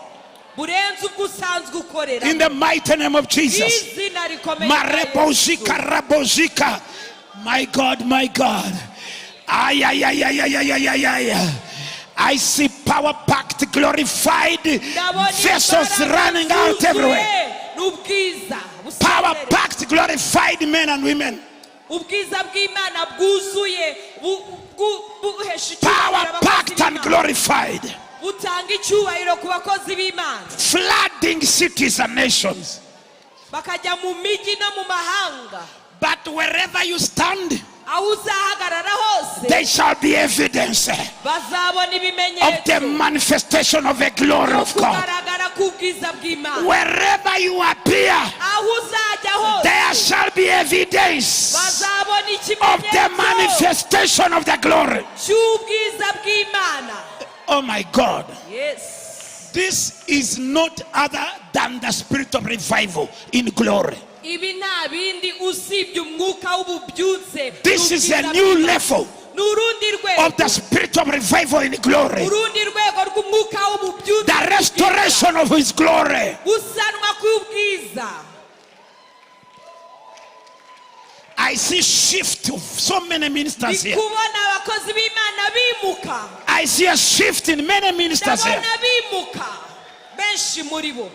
Burenze ubwo usanzwe ukorera. In the mighty name of Jesus. Izina rikomeye rya Yesu. Marebozika rabozika. My God, my God. Ay, ay, ay, ay, ay, ay, ay, ay, ay. I see power packed, glorified Ndabona vessels imbaraga running out zuzuye everywhere. n'ubwiza Power busendere. packed, glorified men and women. Ubwiza bw'Imana bwuzuye buhesha icyubahiro Power abakozi packed and b'Imana. Glorified. Butanga icyubahiro ku bakozi b'Imana. Flooding cities and nations. Bakajya mu mijyi no mu mahanga. But wherever you stand, Aho uzahagarara hose, there shall be evidence bazabona of the ibimenyetso manifestation of the glory of God. kugaragara k'ubwiza bw'Imana. Wherever you appear, Aho uzajya there hose, shall be evidence bazabona of the ikimenyetso manifestation of the glory. cy'ubwiza bw'Imana. Oh my God. Yes. This is not other than the spirit of revival in glory. Ibi nta bindi usibye umwuka w'ububyutse This is a n'ubwiza new bw'Imana. Level Ni urundi of the rwego, spirit of revival in glory. Urundi rwego rw'umwuka w'ububyutse The n'ubwiza. Restoration of his glory. Gusanwa k'ubwiza. I see shift of so many ministers Ndi here. kubona abakozi b'Imana bimuka. I see a shift in many ministers here. Ndabona bimuka benshi muri bo.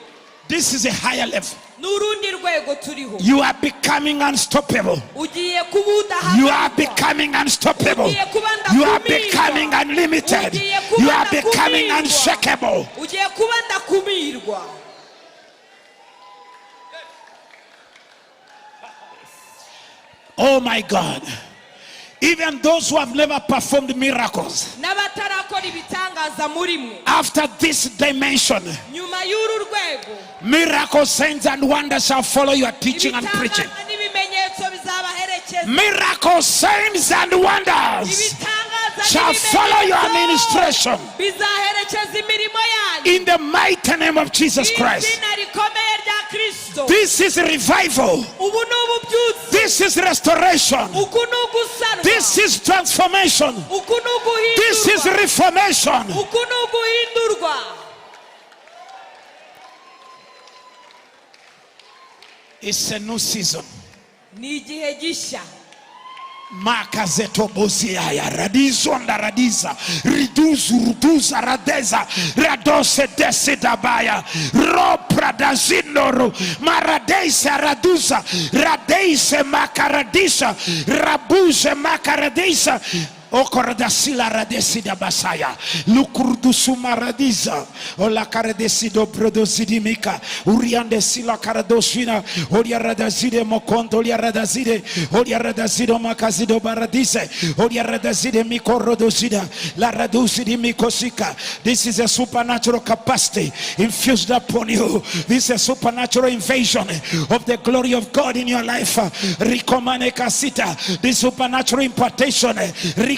This is a higher level. Ni urundi rwego turiho. You are becoming unstoppable. Ugiye kuba You are udahagarikwa. Becoming unstoppable. Ugiye kuba You are ndakumirwa. Becoming unlimited. Ugiye kuba You are becoming ndakumirwa. unshakable. Ugiye kuba ndakumirwa. Oh my God. Even those who have never performed miracles, N'abatarakora ibitangaza muri mwe, after this dimension, nyuma y'uru rwego, miracles, signs, and wonders shall follow your teaching and preaching. Ibitangaza n'ibimenyetso bizabaherekeza. Miracles, signs, and wonders Ibitangaza shall follow your n'ibimenyetso administration bizaherekeza imirimo yanyu in the mighty name of Jesus Christ. Izina rikomeye rya Kristo. This is revival. Ubu ni ububyutse. This is restoration. Uku ni ugusanwa. This is transformation. Uku ni This is uguhindurwa. Reformation. Uku ni uguhindurwa. It's a new season. Ni igihe gishya. Makazetobozia radizonda radiza riduzu ruduza radeza radose desidabaya ropradazinoru maradesa raduza radeise makaradisa rabuze makaradisa okoradasila radesida basaya lukurdusumaradiza olakaradesido brodosidimika uriandesila karadosina oliaradazide mokonto oliaradazide oliaradazido makazido baradise oliaradazide mikorodosida laradusidi mikosika. This is a supernatural capacity infused upon you. This is a supernatural invasion of the glory of God in your life. Rikomane kasita. This supernatural impartation. Rikomane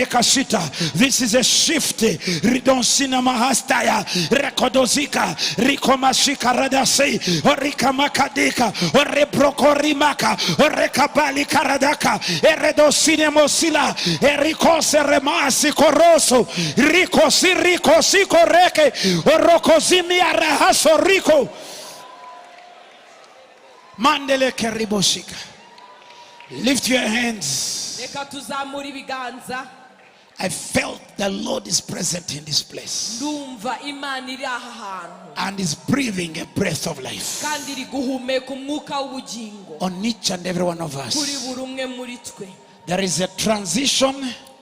kasita. This is a shift. Ridonsina mahastaya rekodozika rikomashika radasi orikamakadika orebrokorimaka orekabali karadaka eredosine mosila erikose remasi koroso rikosi rikosi koreke orokozimia rahaso riko mandele keribosika. Lift your hands. hands. Reka tuzamure ibiganza. I felt the Lord is present in this place Ndumva Imana iri aha hantu and is breathing a breath of life kandi iri guhumeka umwuka w'ubugingo on each and every one of kuri us. buri umwe muri twe. There is a transition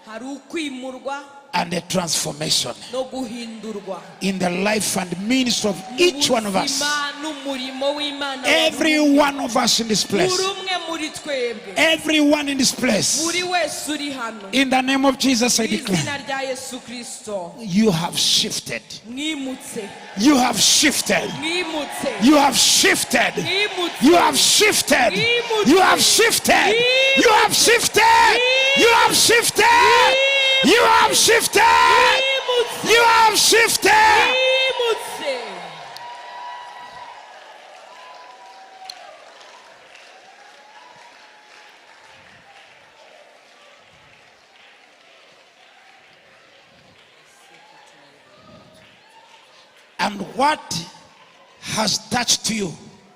Hari ukwimurwa and a transformation no guhindurwa in the life and ministry of mu each one of us. buzima n'umurimo w'Imana wa Every buri one of us in this place. umwe muri twebwe. Everyone in this place. Buri wese uri hano. In the name of Jesus, I Mu declare izina rya Yesu Kirisito, you have shifted. mwimutse. You have shifted. Mwimutse. You have shifted. Mwimutse. You have shifted. You have shifted. You have shifted. You have shifted. You have shifted. Mwimutse. You have shifted. Mwimutse. And what has touched you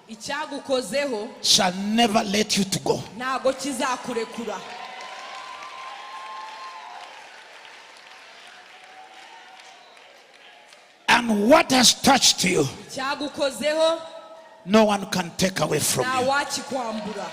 Icyagukozeho shall never let you to go. Ntago kizakurekura. And what has touched you, Icyagukozeho no one can take away from nta you. wakikwambura.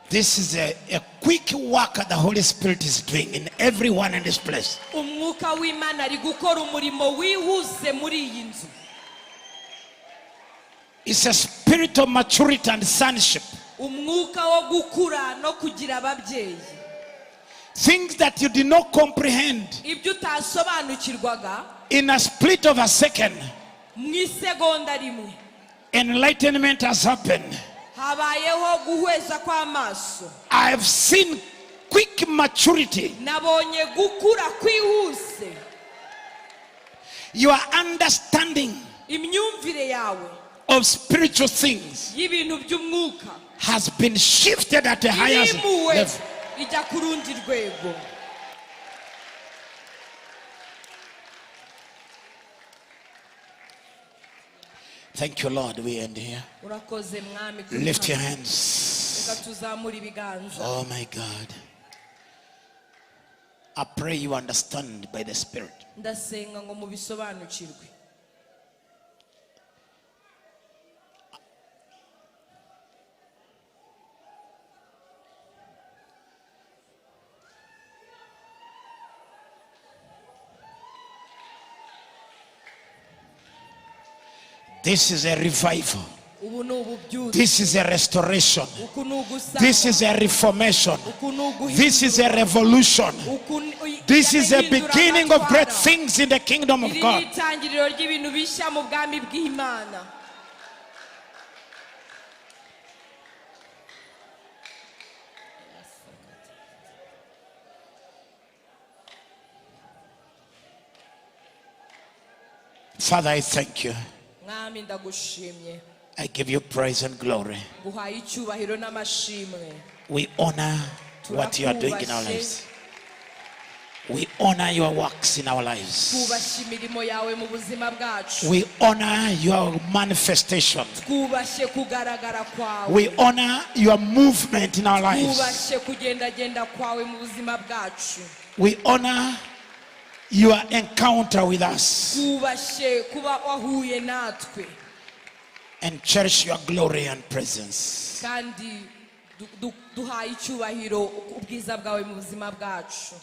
This is a quick work that the Holy Spirit is doing in everyone in this place. Umwuka w'Imana ari gukora umurimo wihuse muri iyi nzu. It's a spirit of maturity and sonship. Umwuka wo gukura no kugira ababyeyi. Things that you did not comprehend Ibyo utasobanukirwaga in a split of a second, mu isegonda rimwe, enlightenment has happened. Habayeho guhweza kw'amaso. I've seen quick maturity. Nabonye gukura kwihuse. Your understanding Imyumvire yawe of spiritual things y'ibintu by'umwuka has been shifted at a higher irimuwe level. Ijya ku rundi rwego. Thank you, Lord. We end here. Urakoze Mwami kuri Lift your hano. hands. Reka tuzamure ibiganza. Oh my God. I pray you understand by the Spirit. Ndasenga ngo mubisobanukirwe. This is a revival. Ubu ni ububyutse. This is a restoration. Uku ni ugusana. This is a reformation. Uku ni uguhindura. This is a revolution. Uku ni- This is a ihindura beginning of great amatwara. things in the kingdom of Iri ni God. itangiriro ry'ibintu bishya mu bwami bw'Imana. Father, I thank you. Mwami ndagushimye. I give you praise and glory. Nguhaye icyubahiro n'amashimwe. We honor what you are doing in our Turakubashye. lives. We honor your works in our lives. Twubashye imirimo yawe mu buzima bwacu. We honor your manifestation. Twubashye kugaragara kwawe. We honor your movement in our lives. Twubashye kugendagenda kwawe mu buzima bwacu. We honor your encounter with us Twubashye kuba wahuye natwe and cherish your glory and presence. Kandi du- du- duhaye icyubahiro ubwiza bwawe mu buzima bwacu.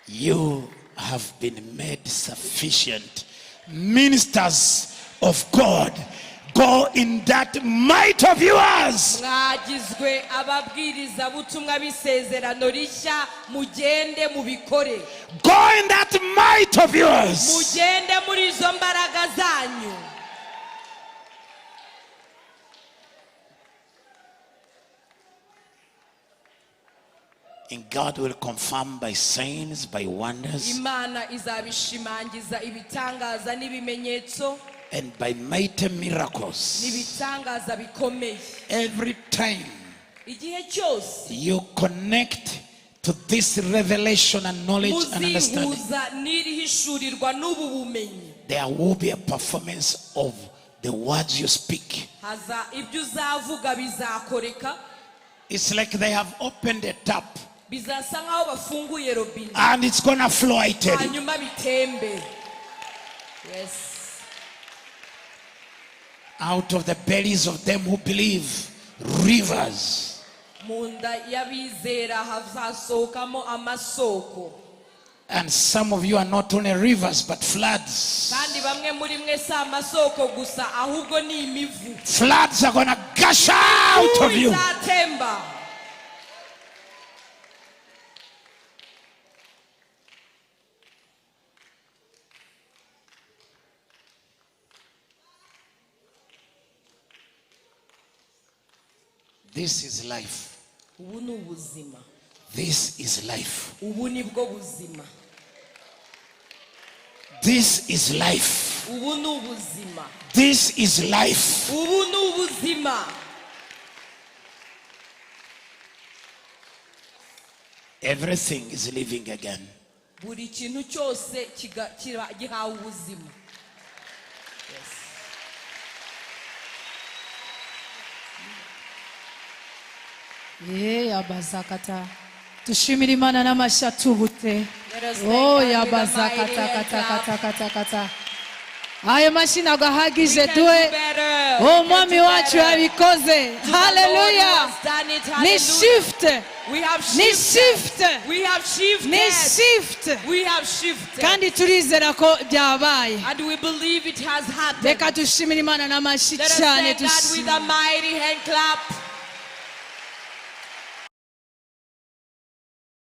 You have been made sufficient ministers of God. Go in that might of yours. Mwagizwe ababwirizabutumwa b'isezerano rishya mugende mubikore. Go in that might of yours. Mugende muri izo mbaraga zanyu. And God will confirm by signs, by wonders, Imana izabishimangiza ibitangaza n'ibimenyetso and by mighty miracles. n'ibitangaza bikomeye. Every time Igihe cyose you connect to this revelation and knowledge and understanding, muzihuza n'iri hishurirwa n'ubu bumenyi, there will be a performance of the words you speak. Haza ibyo uzavuga bizakoreka. It's like they have opened a tap Bizasa nk'aho bafunguye robine and it's gonna flow, I tell you. hanyuma bitembe. Yes. Out of the bellies of them who believe, rivers. Mu nda y'abizera hazasohokamo amasoko. And some of you are not only rivers but floods. Kandi bamwe muri mwe si amasoko gusa ahubwo ni imivu. Floods are gonna gush out of you. Izatemba. This is life. Ubu ni ubuzima. This is life. Ubu ni bwo buzima. This is life. Ubu ni ubuzima. This is life. Ubu ni ubuzima. Everything is living again. Buri kintu cyose gihawe ubuzima. Ye abazakata dushimira Imana n'amashyi atubutse. Let us thank Oh God with a mighty yabazakata hand kata clap. kata kata kata ayo mashyi ntabwo ahagije We can do duhe better. We can umwami do wacu better. yabikoze. To the Lord who Haleluya. has done it. Ni Hallelujah. shift. We have Ni shifted. shift. We have shifted. Ni shift. We have shifted. Kandi turizera ko byabaye. And we believe it has happened. Reka dushimire Imana n'amashyi Let us cyane. thank God with Dushimire. a mighty hand clap.